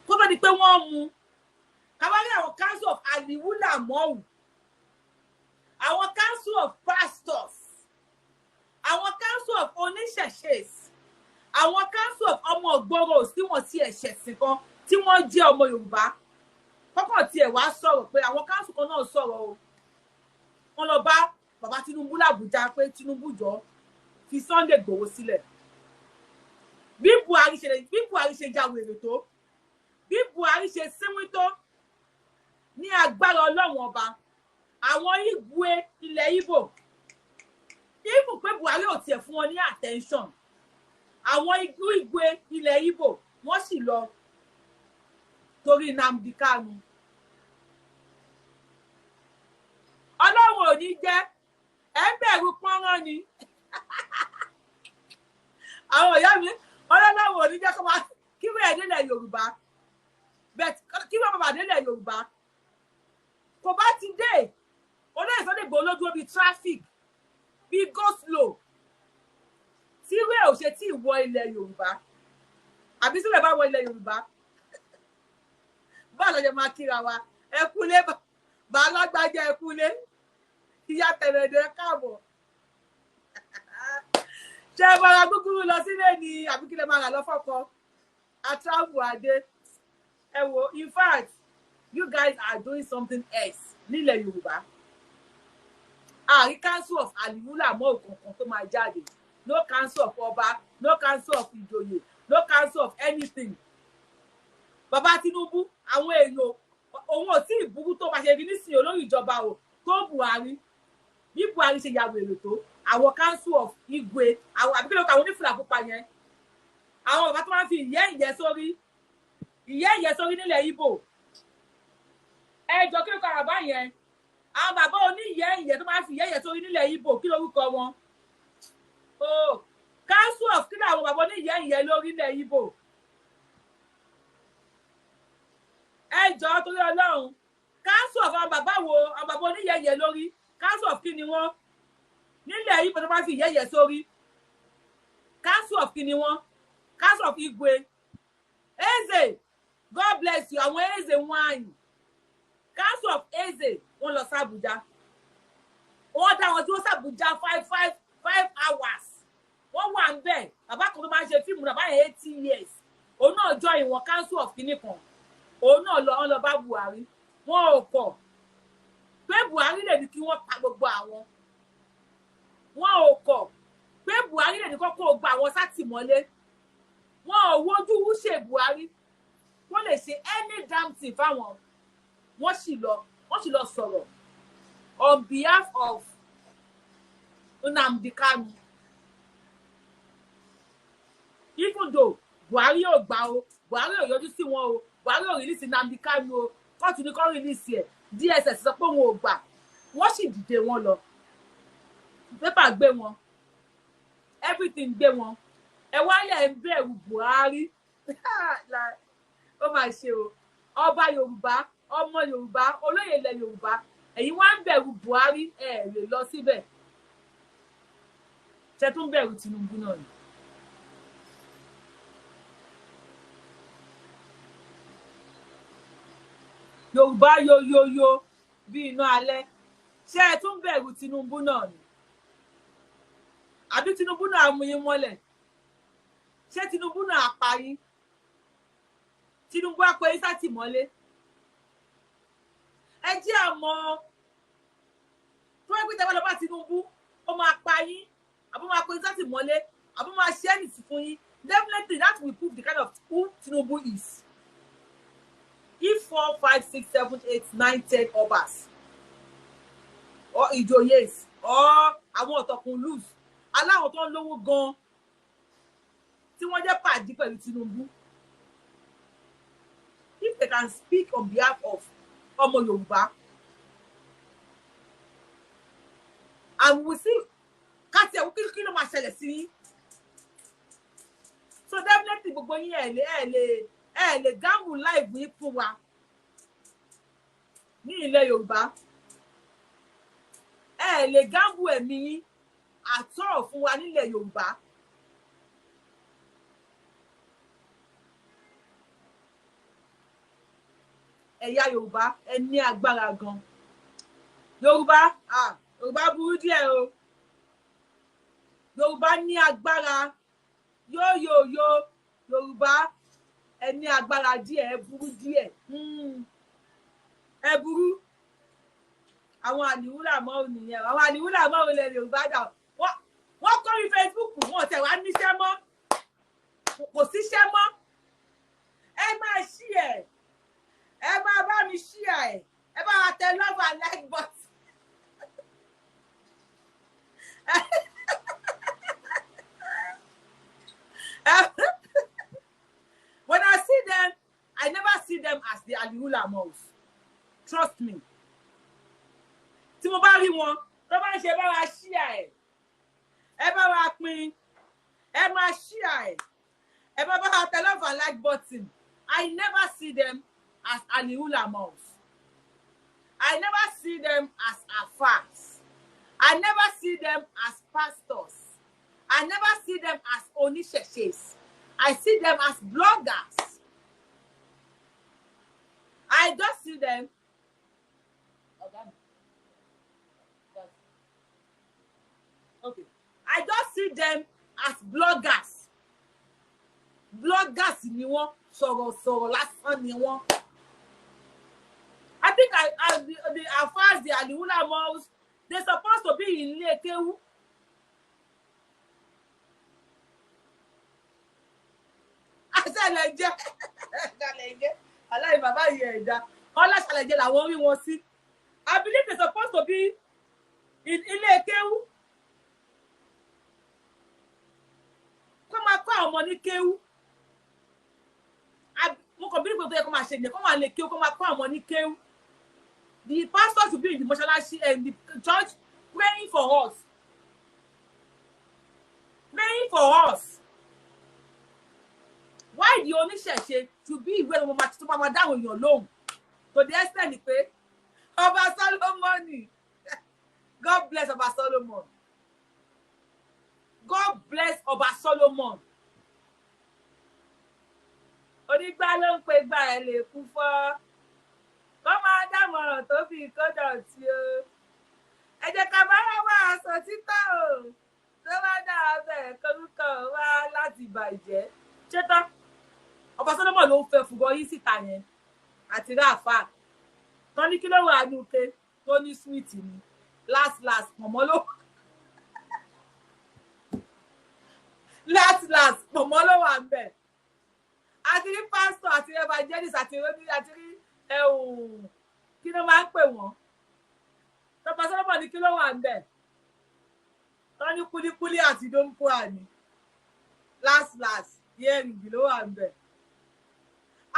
kó tó di pé wọ́n mú kábàárì, àwọn council of àlìwúlà mọ́wù, àwọn council of pastors, àwọn council of oníṣẹ̀ṣes, àwọn council of ọmọ ògbóró tí wọ́n ti ẹ̀ṣẹ̀ sìn kan tí wọ́n jẹ́ ọmọ Yorùbá kọ́kàn tiẹ̀ wá sọ̀rọ̀ pé àwọn council kan náà sọ̀rọ̀ o. Wọ́n lọ bá bàbá Tinubu làbújá pé Tinubu, jọ, fi Sunday Igboho sílẹ̀. Bí Buhari ṣe ja wèrè tó, bí Buhari ṣe sínwín tó, ní agbára Ọlọ́run Ọba, àwọn igwe ilẹ̀ Ìgbò, even pé Buhari ò tiẹ̀ fún wọn ní attention, àwọn igwe ilẹ̀ Ìgbò wọ́n sì lọ torí Nnamdi Kanu. Ọlọ́run ò ní jẹ́ ẹ̀ ń bẹ̀rù pọ́nrán ni. Àwọn ìyá mi, Ọlọ́run ò ní jẹ́ kó máa kí wọ́n ẹ̀ délẹ̀ Yorùbá, but kí wọ́n bàbá délẹ̀ Yorùbá kò bá ti dé. Olóyè Sunday Igboho lójú bíi traffic, bíi go slow, tí ìwé ò ṣe tí ì wọ ilẹ̀ Yorùbá, àbí sílẹ̀ bá wọ ilẹ̀ Yorùbá, báwo la ṣe máa kíra wa? Ẹ kúlé bá alágbájá, ẹ kúlé ìyá tẹ̀lẹ̀dẹ̀, káàbọ̀. Ṣé ẹ máa ra gúgúrú lọ sílé ni, àbí kí lè máa rà lọ fọ́kọ àtàwù adé? Ẹ wo, in fact, you guys are doing something else nílẹ̀ Yorùbá. Àrí council of aliwula mọ́ òkùnkùn tó máa jáde. No council of ọba, no council of ìjòyè, no council of anything. Bàbá Tinubu, àwọn èèyàn òun ò tí ì burú tó bá ṣe rí nísìnyí olórí ìjọba o tó Buhari. Bí Buhari ṣe ya wèrè tó, àwọn council of igwe, àwọn àbíkí lóko, àwọn onífìlà pupa yẹn, àwọn bàbá tó máa ń fi ìyẹ́ ìyẹ́ sórí, ìyẹ́ ìyẹ́ sórí nílẹ̀ Ìgbò, ẹ jọ, kí ló kọ bàbá yẹn? Àwọn bàbá oníyẹ́ ìyẹ́ tó máa ń fi ìyẹ́ ìyẹ́ sórí nílẹ̀ Ìgbò, kí lórúkọ wọn? Oh, council of kí ni àwọn bàbá oníyẹ́ ìyẹ́ lórí nílẹ̀ Ìgbò? Ẹ jọ, torí Ọlọ́run, council of àwọn bàbá wo? Àwọn bàbá oníyẹ́ ìyẹ́ lórí, council of kí ni wọ́n nílẹ̀ Ìgbò tó máa ń fi ìyẹ́ ìyẹ́ sórí? Council of kí ni wọ́n? Council of igwe, eze, God bless you. Àwọn eze nwanyị, council of eze, wọ́n lọ sí Àbújá, wọ́n dá wọn dúró sí Àbújá 5, 5, 5 hours. Wọ́n wà ń bẹ̀. Bàbá kan tó máa ń ṣe fíìmù náà báyẹn, 80 years, òun náà join ìwọ̀n council of kinní kan, òun náà lọ. Wọ́n lọ bá Buhari, wọn ò kọ̀ pé Buhari lè ní kí wọ́n pa gbogbo àwọn. Wọn ò kọ̀ pé Buhari lè ní kọ́kọ́ gba àwọn sátìmọ́lé. Wọn ò wojú wúṣe Buhari wọ́n lè ṣe any damn thing fáwọn. Wọ́n sì lọ, wọ́n sì lọ sọ̀rọ̀ on behalf of Nnamdi Kanu, even though Buhari ò gbà o, Buhari ò yọjú sí wọn o, Buhari ò release Nnamdi Kanu o. Kóòtù ní kó release ẹ̀, DSS sọ pé òun ò gbà. Wọ́n sì dìde, wọn lọ, pépà gbé wọn, everything gbé wọn. Ẹ wá lẹ̀ ń bẹ̀rù Buhari. Ó máa ṣe o. Ọba Yorùbá, ọmọ Yorùbá, olóyè ilẹ̀ Yorùbá, ẹ̀yin wá ń bẹ̀rù Buhari, ẹ̀ lè lọ síbẹ̀. Ṣe tún bẹ̀rù Tinubu náà ni? Yorùbá yoyoyo bí iná alẹ́. Ṣé ẹ tún bẹ̀rù Tinubu náà ni, àbí Tinubu náà mú yín mọ́lẹ̀? Ṣé Tinubu náà pa yín? Tinubu á pé yín sátìmọ́lé. Ẹ jẹ́ àmọ́ tó wọ́n pé tẹ́ bá lọ bá Tinubu, ó máa pa yín, àbó máa pe sátìmọ́lé, àbó máa ṣe anything fún yín. Definitely that will prove the kind of who Tinubu is. If 4, 5, 6, 7, 8, 9, 10 obas or ìjòyès or àwọn ọ̀tọ̀kùn lose aláwọn tó ń lówó gan tí wọ́n jẹ́ pàdí pẹ̀lú Tinubu, if they can speak on behalf of ọmọ Yorùbá, and we see káti ẹ̀wọ́ kí ló máa ṣẹlẹ̀ sí yín. So definitely gbogbo yín, ẹ lè gamble life yín fún wa ní ilẹ̀ Yorùbá. Ẹ lè gamble ẹ̀mí yín àtọ̀ fún wa nílẹ̀ Yorùbá. Ẹ̀yà Yorùbá, ẹ ní agbára gan. Yorùbá, ah, Yorùbá burú díẹ̀ o. Yorùbá ní agbára yóò yóò yóò. Yorùbá, ẹ ní agbára díẹ̀, ẹ burú díẹ̀, ẹ burú. Àwọn àlìwúrà mọ́ nìyẹn. Àwọn àlìwúrà mọ́ ilẹ̀ Yorùbá dà, wọ́n kọ́ ní Facebook, wọn tẹ̀ wá níṣẹ́ mọ́, kò síṣẹ́ mọ́. Ẹ máa ṣí ẹ, ẹ máa bá mi ṣí ẹ, ẹ bá wa tẹ love and like button. When I see them, I never see them as the Aliulamos. Trust me. Tí mo bá rí wọn, tó bá ń ṣe bá wa share ẹ̀, ẹ bá wa pín, ẹ máa share ẹ̀, ẹ bá bá wa tẹ love and like button. I never see them as Aliulamos. I never see them as Alfas. I never see them as pastors. I never see them as oníṣẹ̀ṣes. I see them as bloggers. I just see them. Okay. I just see them as bloggers. Bloggers ni wọ́n, sọ̀rọ̀sọ̀rọ̀ lásán ni wọ́n. I think the Alfas, the Aliulamos, they supposed to be in ilé kéwú. Aṣàlẹ̀ jẹ́, aṣàlẹ̀ jẹ́, aláì bàbá yìí ẹ̀dá, wọ́n láṣàlẹ̀ jẹ́ làwọn rí wọn sí. I believe they supposed to be in ilé kéwú. Kó máa kọ́ àwọn ọmọ ní kéwú. Mo kàn bí nípa tó yẹ kó máa ṣe nìyẹn, kó máa lè kéwú, kó máa kọ́ àwọn ọmọ ní kéwú. The pastor should be in the mọ́ṣáláṣí and the church praying for us. Praying for us. Why the oníṣẹ̀ṣe should be ìwé ọmọ tó máa dáhùn èèyàn lóhùn to the extent pé Ọba Solomoni, God bless Ọba Solomon, God bless Ọba Solomon. Onígbà ló ń pe gbà, ẹ lè kú fọ́ kó máa dámọ̀ràn tó fi kódà tí o. Ẹ jẹ́ ká bára wá aṣọ títà o, tó bá dára bẹ́ẹ̀ korúkọ wá láti bàjẹ́. Ṣé tán, Ọba Solomon ló ń fẹ́ fúgọ́ yín síta yẹn àti ráàfà tán ní kí ló wà ní uke tó ní sweet ni. Last last, pọ̀nmọ́ ló last last, pọ̀nmọ́ ló wà ń bẹ̀. Àti rí pásítọ̀, àti rí evangelist, àti rí ẹ̀hún, kí ló máa ń pè wọ́n? Tọpa Solomon ní kí ló wà ń bẹ̀ tán ní kúlíkúlí àti dóńpóà ni. Last last, earring ló wà ń bẹ̀.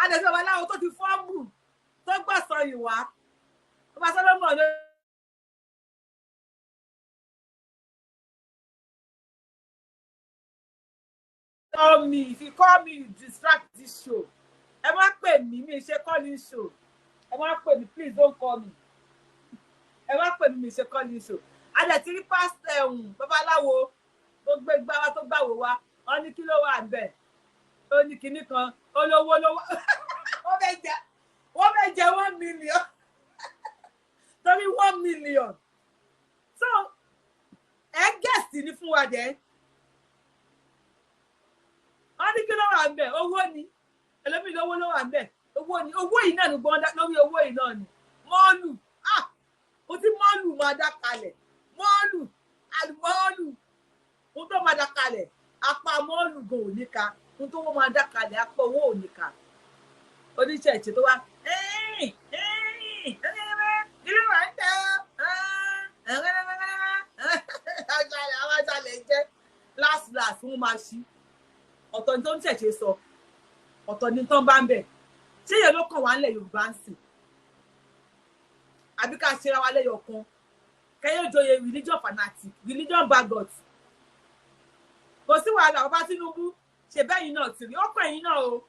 Adẹ̀sí babaláwo tó ti fọ́ọ̀mù tó gbọ̀sán yìí wá, Ọba Solomon ló. Call me, if you call me, you distract this show. Ẹ má pè mí, mi ṣe calling show. Ẹ má pè mí, please don't call me. Ẹ má pè mí, mi ṣe calling show. Adẹ̀tí rí pásítọ̀ ẹ̀hún babaláwo tó gbé gbá wá, tó gbàwó wá, wọ́n ní kí ló wà ń bẹ̀, ó ní kinní kan, olówó lówó, wọ́n fẹ́ jẹ 1 million torí 1 million. So ẹ gẹ̀ẹ́sì ní fún wa dẹ́. Wọ́n ní kí ló wà ń bẹ̀, owó ni. Ẹlòmíì lówó ló wà ń bẹ̀, owó ni. Owó yìí náà ni gbọ́n lórí owó yìí náà ni. Mọ́ọ̀lù, ah, o ti mọ́ọ̀lù máa dá kalẹ̀, mọ́ọ̀lù àlùmọ́ọ̀lù, ohun tó máa dá kalẹ̀, apá mọ́ọ̀lù gan ò ní ka. Ohun tó wọ́n máa dá kalẹ̀, apá owó ò ní ka. Oníṣẹ̀ṣe tó wá ìlú wa ń tẹ àwọn aṣálẹ̀ jẹ́. Last last, wọ́n máa ṣí. Ọ̀tọ̀ ní tó ń ṣẹ̀ṣẹ̀ sọ, ọ̀tọ̀ ní tó ń bá ń bẹ̀. Ṣé èèyàn ló kàn wá ńlẹ̀ Yorùbá ń sìn, àbí ká ṣera wa lẹ́yọ̀ kan? Kẹ́yẹ́ joyè religion fanatic, religion bigot, kò sí wàhálà. Ọba Tinubu, ṣe bẹ́yìn náà ti rí, ó kàn yín náà o.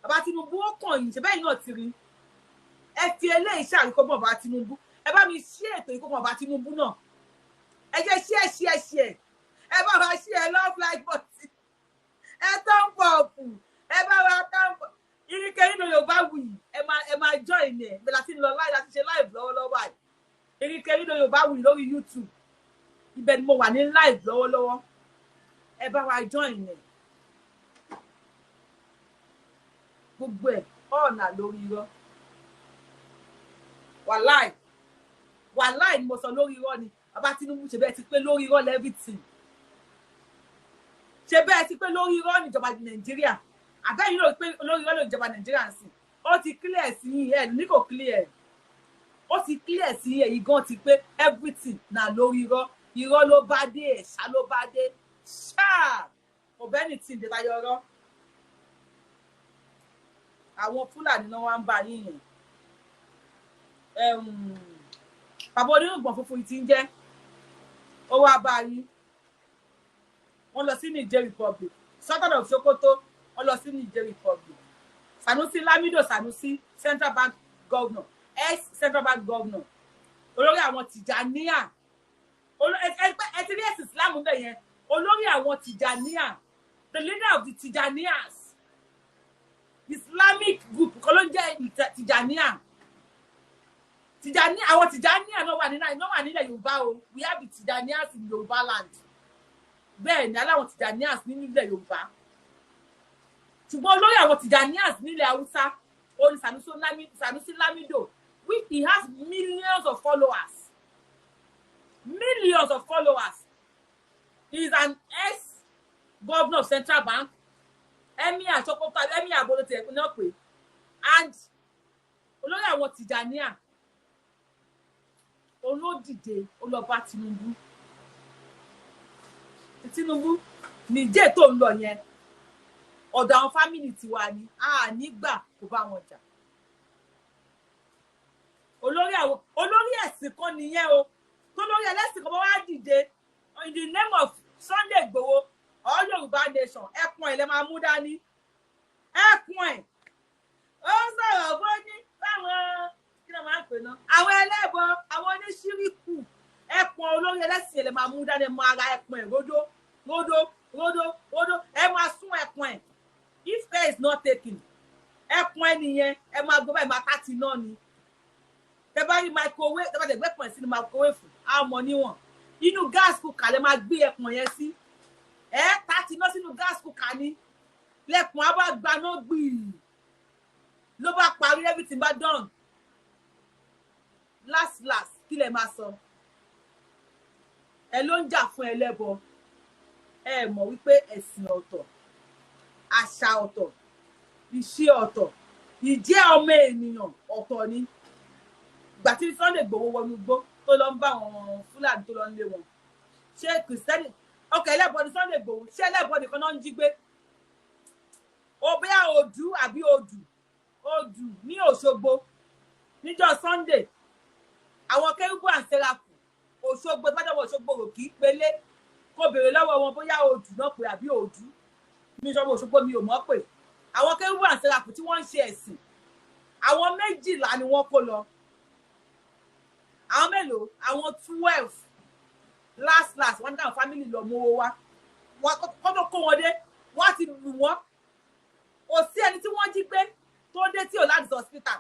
Bàbá Tinubu, ó kàn yín. Ṣe bẹ́yìn náà ti rí? Ẹ fi eléyìí ṣàríkọ́gbọ̀n. Bàbá Tinubu, ẹ bá mi ṣí ètò ìkókàn bàbá Tinubu náà. Ẹ jẹ́ ṣí ẹ, ṣí ẹ, ṣí ẹ. Ẹ bá wa ṣí ẹ, love, like button, ẹ thumb up, ẹ bá wa thumb up. Iríkẹ́ nínú Yorùbá Wuyì, ẹ máa join ẹ bẹ́ẹ̀ láti lọ live, láti ṣe live lọ́wọ́lọ́wọ́ báyìí. Iríkẹ́ nínú Yorùbá Wuyì lórí YouTube, ibẹ̀ ni mo wà ní live lọ́wọ́lọ́wọ́. Ẹ bá wa join ẹ. Gbogbo ẹ ọ̀nà lórí irọ́, wàláì, wàláì ni mo sọ, lórí irọ́ ni. Bàbá Tinubu, ṣe bẹ́ẹ̀ ti pé lórí irọ́ everything? Ṣe bẹ́ẹ̀ ti pé lórí irọ́ níjọba Nàìjíríà? Àbẹ́yìn ló pé lórí irọ́ lójọba Nàìjíríà ń sìn. Ó ti clear sí yín, ẹ̀ ní kò clear. Ó ti clear sí yín, ẹ̀yìn gan ti pé everything na lórí irọ́. Irọ́ ló bá dé, ẹ̀ṣá ló bá dé ṣáà, kò bẹ́ẹ̀ ní tí ń dé tayọ ọ̀rọ̀. Àwọn Fúlàní náà wá ń bá yín yẹn. Bàbá onírùngbọ̀n funfun yìí ti ń jẹ́, ó wá bá yín. Wọ́n lọ sí Niger Republic, Sultan of Sokoto, wọ́n lọ sí Niger Republic. Sanusi Lamido Sanusi, Central Bank governor, ex Central Bank governor, olórí àwọn Tìjàníà. Ẹ ti rí ẹ̀sìn Islam bẹ́ẹ̀ yẹn. Olórí àwọn Tìjàníà, the leader of the Tìjàníàs, Islamic group kan ló ń jẹ́ Tìjàníà. Tìjàní, àwọn Tìjàníà náà wà nínú náà wà nílẹ̀ Yorùbá o. We have the Tìjàníàs in Yorùbá land. Bẹ́ẹ̀ ni, aláwọn Tìjàníàs nínú ilẹ̀ Yorùbá, ṣùgbọ́n olórí àwọn Tìjàníàs nílẹ̀ Haúsá ó ní Sanusi Lamido, which he has millions of followers, millions of followers. He is an ex-governor of Central Bank, emir Sokoto, emir abolo tiẹ̀ náà pé, and olórí àwọn Tìjàníà. Olódìde, ó lọ bá Tinubu. Tinubu, nìjẹ́ tó ń lọ yẹn, ọ̀dọ̀ àwọn family tiwa ni a nígbà kó bá wọn jà. Olórí àwọn olórí ẹ̀sìn kan nìyẹn o. Tó lórí ẹlẹ́sìn kan bá wá dìde in the name of Sunday Igboho or Yorùbá nation, ẹkùn ẹ̀ lẹ́ máa mú dání. Ẹkùn ẹ̀ ó ń sọ̀rọ̀ bó ní fáwọn, kí ló máa ń pè ná, àwọn ẹlẹ́bọ, àwọn oníṣíríkù. Ẹkùn olórí ẹlẹ́sìn ẹ̀ lẹ́ máa mú dání mọ ara ẹkùn ẹ̀, ródó ródó ródó ródó, ẹ máa sún ẹkùn ẹ̀. If care is not taken, ẹkùn ẹ nìyẹn, ẹ máa gbọ́ báyìí, máa tá ti náà ni. Tẹ bá rí microwave, tẹ bá tẹ gbẹ́pọ̀n ẹ̀ sínú microwave, á mọ níwọ̀n. Inú gas cooker lẹ máa gbé ẹpọ̀n yẹn sí. Ẹ tá ti ná sínú gas cooker ni, lẹ́pọ̀n á bá gbaná gbìí, ló bá parí, everything bá done. Last last, kí lẹ máa sọ? Ẹ ló ń jà fún ẹlẹ́bọ. Ẹ mọ̀ wípé ẹ̀sìn ọ̀tọ̀, àṣà ọ̀tọ̀, ìṣe ọ̀tọ̀, ìjẹ́ ọmọ ènìyàn ọ̀tọ̀ ni. Ìgbà tí Sunday Igboho wọnú igbó tó lọ ń bá àwọn Fúlàní tó lọ ń lé wọn, ṣé Kìrìsìtẹ́nì ọkọ̀ ẹlẹ́bọ ni Sunday Igboho? Ṣé ẹlẹ́bọ nìkan náà ń jí gbé? Òbíà òdù àbí odù odù ní Òṣogbo níjọ́ Sunday, àwọn Kérúbù and Sẹ́ráfù Òṣogbo tó bá jẹ́ Òṣogbo rò kì í pélé, kó béèrè lọ́wọ́ wọn bóyá odù náà pé àbí òdù ní ìjọba Òṣogbo, mi ò mọ̀ pé àwọn Kérúbù and Sẹ́ráfù tí wọ́n ń ṣe ẹ̀sìn, àwọn 12 ni wọ́n kó lọ. Àwọn mélòó? Àwọn 12. Last last, wọ́n ní káwọn family lọ mówó wá. Kó tó kó wọn dé, wọ́n ti lù wọ́n. Kò sí ẹni tí wọ́n jí gbé tó dé tí ò land sí hospital.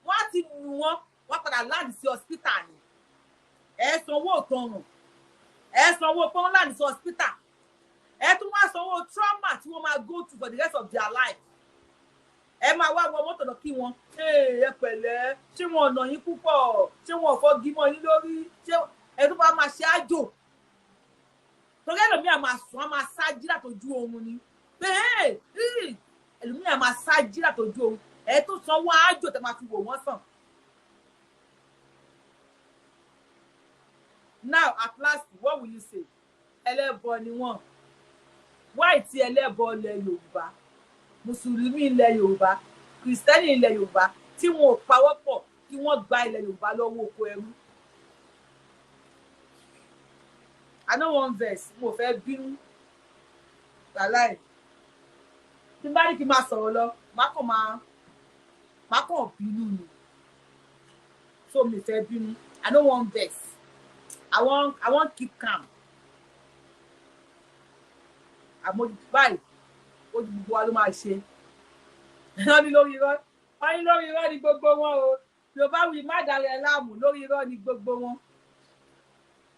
Wọ́n ti lù wọ́n, wọ́n padà land sí hospital ni. Ẹ sanwó òtanràn, ẹ sanwó pé wọ́n land sí hospital, ẹ tún wá sanwó trauma tí wọ́n máa go through for the rest of their life. Ẹ máa wá wọ mọ́tò lọ kí wọn. Ẹ pẹ̀lẹ́, ṣé wọn ọ̀nà yín púpọ̀? Ṣé wọn ò fọ́gi mọ́ yín lórí? Ṣé ẹ tó bá máa ṣe àjò? Torí ẹlòmíà máa sùn, á máa sá jí látọjú oorun ni. Pé ẹlòmíà máa sá jí látọjú oorun. Ẹ tó sanwó àjò tẹ máa fi wò wọ́n sàn. Now, at last, what will you say? Ẹlẹ́bọ ni wọ́n. Why tí ẹlẹ́bọ ilẹ̀ Yorùbá, Mùsùlùmí ilẹ̀ Yorùbá, Kìrìsìtẹ́nì ilẹ̀ Yorùbá, tí wọn ò pawọ́pọ̀ kí wọ́n gba ilẹ̀ Yorùbá lọ́wọ́ oko ẹrú? I no wan vex, mo fẹ́ bínú. Wàláì. Tí n bá ní kí n máa sọ̀rọ̀ lọ, má kàn bínú ni. So mi fẹ́ bínú. I no wan vex. I wan keep calm. Àmọ́ báyìí, ó di gbogbo wa ló máa ṣe. Wọ́n ní lórí irọ́, wọ́n ní lórí irọ́ ni gbogbo wọn o. Yorùbá wí má dàrẹ́ ẹ láàmú, lórí irọ́ ni gbogbo wọn.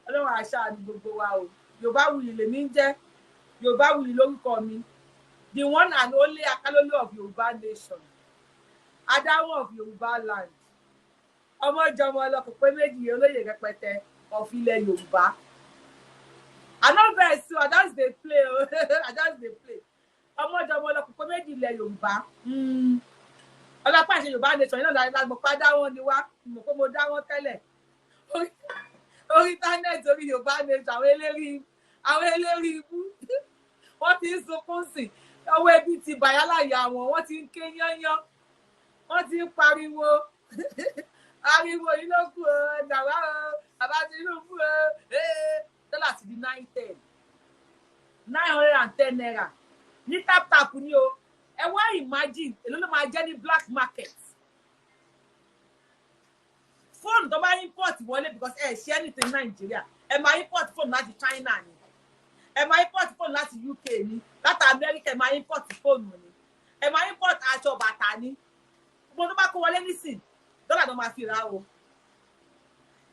Ọlọ́run àṣà ni gbogbo wa o. Yorùbá wuyì lèmi ń jẹ́. Yorùbá wuyì lórúkọ mi. The one and only Akalolu of Yorùbá nation. Adáwọ̀ of Yorùbá land. Ọmọ ìjọmọ ọlọ́kọ̀ pé méjì, olóyè rẹpẹtẹ of ilẹ̀ Yorùbá. I no vex o, I just dey play o. I just dey play. Ọmọ ìjọmọ ọlọ́kọ̀ pé méjì ilẹ̀ Yorùbá. Ọlọ́pàá ṣe Yorùbá nation yìí náà la mọ̀ pé adáwọ̀ ni wá. Mo pé mo dá wọn tẹ́lẹ̀. Orí internet, orí Yorùbá nation, àwọn eléri ibú, wọ́n ti ń sunkún sí ọwọ́ ebi ti bàyálàyà wọn, wọ́n ti ń ké yányán, wọ́n ti ń pariwo ariwo yìí ló kù o, dàwá o, bàbá Tinubu o. Dọ́là ti di 910, ₦910 ní tap tap ni o. Ẹ wá imagine èló ló máa jẹ́ ní black market, fóònù tó bá import wọlé, because ẹ ṣe anything Nàìjíríà. Ẹ máa import fóònù láti China ni, ẹ máa import fóònù láti UK ni, láti America, ẹ máa import fóònù ni, ẹ máa import aṣọ, bàtà ni. Gbogbo tó bá kó wọlé nísìn, dọ́là tó máa fi ra o.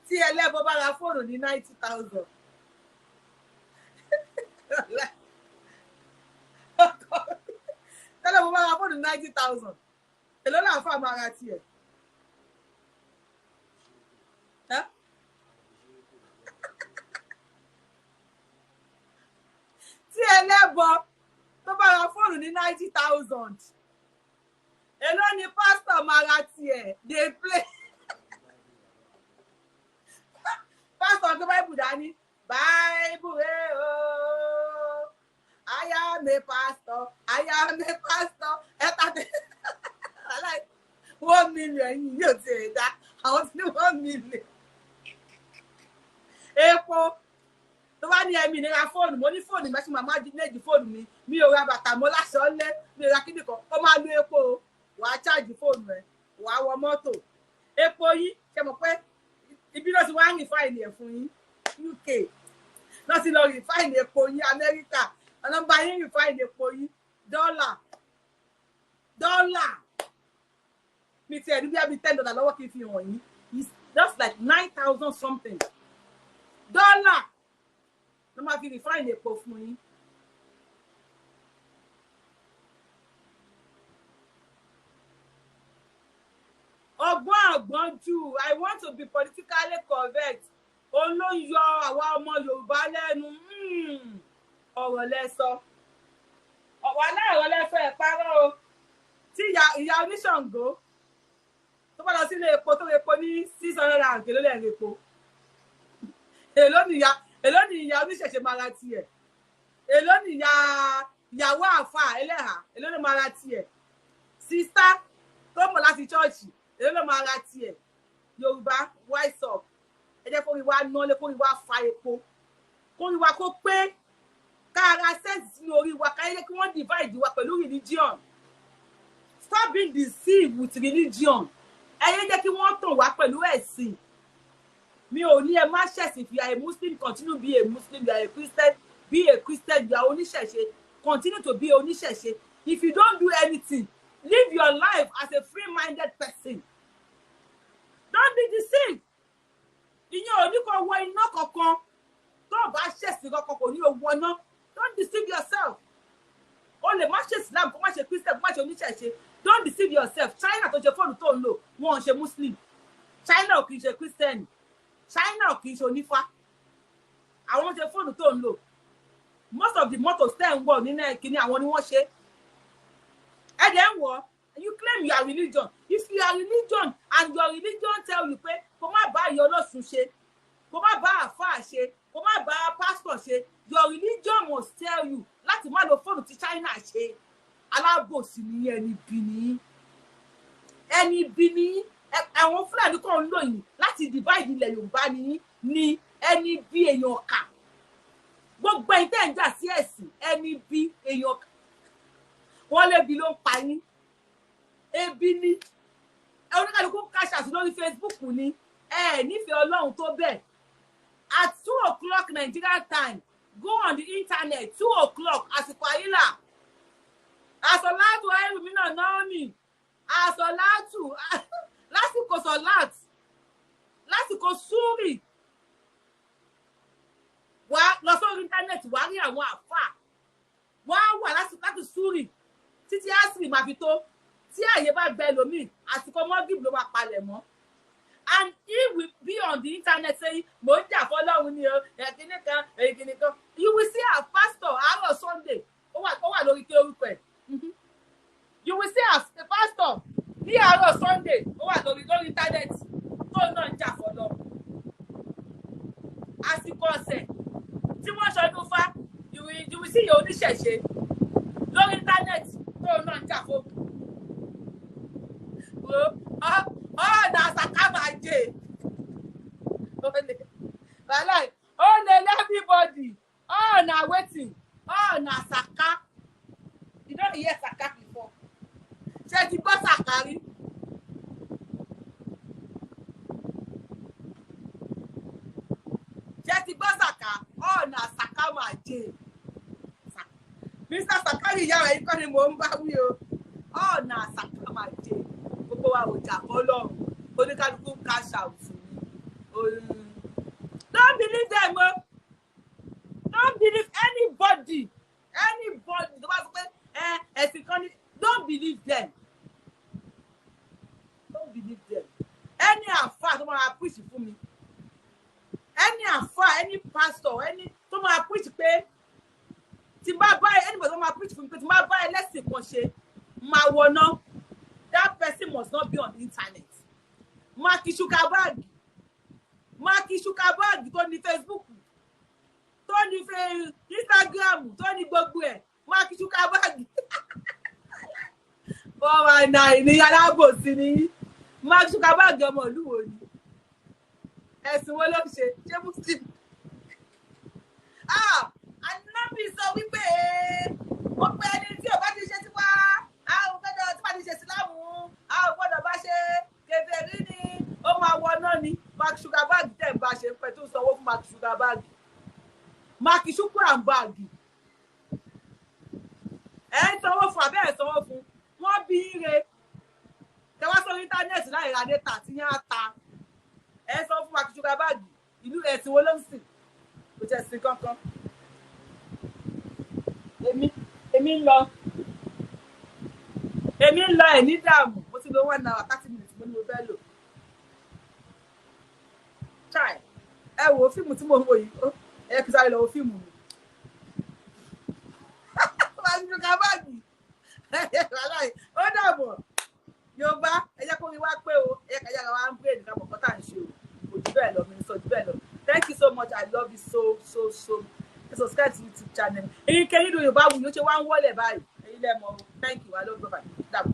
Tí ẹlẹ́bọ bá ra fóònù ní 90,000, tẹ́lẹ̀ mo bá ra fóònù 90,000, èló là ń fà máa ra tiẹ̀? Ẹ́? Tí ẹlẹ́bọ tó bá ra fóònù ní 90,000, èló ni pásítọ̀ máa ra tiẹ̀? Dey play. Pásítọ̀ tó báìbù dání, báìbù rẹ̀ o. I am a pastor, I am a pastor. Ẹ ta tẹ 1 million yìí yóò ti ẹ̀ dá àwọn tí ní 1 million. Epo tó bá ní ẹ̀mí ìnira fóònù, mo ní fóònù mẹ́sì, máa má méjì fóònù mi, mi ò ra bàtà mo láṣọ lé, mi ò ra kíndìn kan. Ó máa lo epo o, wàá charge fóònù ẹ, wàá wọ mọ́tò. Epo yìí, ṣe mọ̀ pé ibi náà ti wá ń refine ẹ̀ fún yín, UK náà ti lọ refine epo yín, Amẹ́ríkà ọlọ́mọba yín refine epo yín. Dọ́là, dọ́là mi ti ẹ̀ ní bí i $10 lọ́wọ́ kí n fi hàn yín. It's just like 9,000 something dọ́là ló máa fi refine epo fún yín. Ọgbọ́n àgbọ́njù, I want to be politically correct, òun ló ń yọ àwa ọmọ Yorùbá lẹ́nu. Ọ̀rọ̀ lẹ sọ, ọ̀wà aláìrọ̀ lẹ́fẹ̀ ẹ̀ parọ́ o. Tí ìyá oníṣàngó tó bá lọ sílé epo tó epo ní 600 and kìló lẹ́rìn epo, èló ni ìyá oníṣẹ̀ṣe máa ra tiẹ̀? Èló ni ìyá ìyàwó àáfà ẹlẹ́hà, èló ló máa ra tiẹ̀? Sister tó mọ̀ láti chọ́ọ̀chì, èló ló máa ra tiẹ̀? Yorùbá, wise up. Ẹ jẹ́ kórí wa nálé, kórí wa fa epo, kórí wa kó pé, ká ra sense sínú orí wa, ká yẹ kí wọ́n divide wa pẹ̀lú religion. Stop being deceived with religion. Ẹ yé jẹ́ kí wọ́n tàn wá pẹ̀lú ẹ̀sìn. Mi ò ní ẹ má ṣẹ̀sìn. If you are a Muslim, continue be a Muslim. You are a Christian, be a Christian. You are oníṣẹ̀ṣe, continue to be oníṣẹ̀ṣe. If you don't do anything, live your life as a free-minded person. Don't be deceived. Ìyẹn ò ní kó wọ iná kankan. Tó o bá ṣẹ̀sìn kankan, kò ní o wọ iná. Don't deceive yourself. O lè má ṣe Islam, kó má ṣe Christian, kó má ṣe oníṣẹ̀ṣe. Don't deceive yourself. China tó ṣe fóònù tó ń lò, wọn ò ṣe Muslim. China ò kì í ṣe Christian. China ò kì í ṣe onífá. Àwọn ṣe fóònù tó ń lò. Most of the motors tẹ́ ń wọ̀ nínú kínní, àwọn ni wọ́n ṣe. Ẹ dẹ̀ ń wọ̀. You claim you are religion. If you are religion and your religion tell you pé kó má bá ìyá ọlọ́sùn ṣe, kó má bá àfáà ṣe, kó má bá pastor ṣe, your religion must tell you láti má lo fóònù tí China ṣe. Alábòsí ni, ẹni bí ni, ẹni bí ni. Àwọn Fúlàní kan ń lò yìí láti divide ilẹ̀ Yorùbá ni ẹni bí èèyàn kà. Gbogbo ẹ̀yin tẹ́ ń jà sí ẹ̀sìn, ẹni bí èèyàn kà, wọ́n lébi ló ń pa yín. Ebi ni oníkàlùkù cash lórí Facebook ni. Ẹ nífẹ̀ẹ́ Ọlọ́run tó bẹ́ẹ̀. At 2 o'clock Nigerian time, go on the internet, 2 o'clock, àsìkò àyílà, àsọ̀láàtù ayélujára náà ní àsọ̀láàtù, lásìkò sọ̀láàtù, lásìkò súrì, wá lọ sórí internet, wá rí àwọn àfáà wọ́n á wà láti súrì títí àsìrì máa fi tó. Tí àyè bá gbẹ lómi, àsìkò mọ́gìbì ló máa palẹ̀ mọ́, and he will be on the internet saying, "Mò ń jà fọlọ́run ni o, ẹ̀kíní kan, ẹ̀kíní kan." You will see our pastor àárọ̀ Sunday, ó wà lórí kí orúkọ ẹ̀. You will see our pastor ní àárọ̀ Sunday, ó wà lórí internet tó náà ń jà fọlọ́run. Àsìkò ọ̀sẹ̀ tí wọ́n ṣọdún fá, you will see your oníṣẹ̀ṣe lórí internet tó náà ń jà fún ọ̀nà àsàkámàjè wàhálà ó lè. Everybody ọ̀nà wetin ọ̀nà saka. You don hear saka before? Ṣé ti gbọ́ saka rí? Ṣé ti gbọ́ saka? Ọ̀nà àsàkámàjè. Mr Sakari, ìyá rẹ̀ yìí kọ́ ni mò ń bá wí o. Ọ̀nà àsàkámàjè. Gbogbo wa ò jà fọlọ́run, oníkálukú cash out ni. Don't believe them o. Don't believe anybody, anybody tó bá sọ pé ẹ ẹ̀sìn kan ní. Don't believe them, don't believe them. Any àfáà tó máa preach fún mi, any àfáà, any pastor, any tó máa preach pé tí n bá bá anybody tó máa preach fún mi pé tí n bá bá ẹlẹ́sìn kan ṣe máa wọná, that person must not be on the internet. Mark Zuckerberg, Mark Zuckerberg tó ní Facebook, tó ní Instagram, tó ní gbogbo ẹ̀, Mark Zuckerberg, 419 ní, alábòsí ní Mark Zuckerberg. Ọmọ ìlú wo ni? Ẹ̀sìn wo ló ń ṣe? Ṣé Muslim? Ah, Ànábì sọ wípé ó pé ẹni tí ò bá ti ṣe tiwa, a ò gbọ́dọ̀, tí bá ti ṣe sílámù, a ò gbọ́dọ̀ bá ṣe, kèfèrí ni, ó máa wọ náà ni. Mark Zuckerberg tẹ̀ ń bá ṣe pẹ́ tó sanwó fún Mark Zuckerberg, Mark Zuckerberg, ẹ̀ ń sanwó fún abẹ́ ẹ̀ sanwó fún wọ́n bí ire tẹ wá sórí internet láì ra data tí yẹn á ta. Ẹ̀ ń sanwó fún Mark Zuckerberg. Ìlú ẹ̀sìn wo ló ń sìn? Kò tẹ̀ sí kankan. Èmi ń lọ, èmi ń lọ. Ẹ̀ ní dààmú. Mo ti lo 1 hour 30 minutes mo ní mo fẹ́ lò. Chai, ẹ wo fíìmù tí mo ń wò yìí. Ẹ kí sáré lọ wo fíìmù mi. Mark Zuckerberg, ó dàbọ̀. Yorùbá, ẹ jẹ́ kó rí wá pé o, ẹ jẹ́ ká yára wá ń bírèdì ká mọ̀ kọ́ tá à ń ṣe o. Kò jù bẹ́ẹ̀ lọ, mi ní sọ jù bẹ́ẹ̀ lọ. Thank you so much. I love you so so so. Ẹ subscribe to YouTube channel. Èyí kẹ́yìn ló Yorùbá wù yóò ṣe wá ń wọlé báyìí. Èyí lẹ́ mọ̀ o. Thank you. I love you. Bye. Dàbọ̀.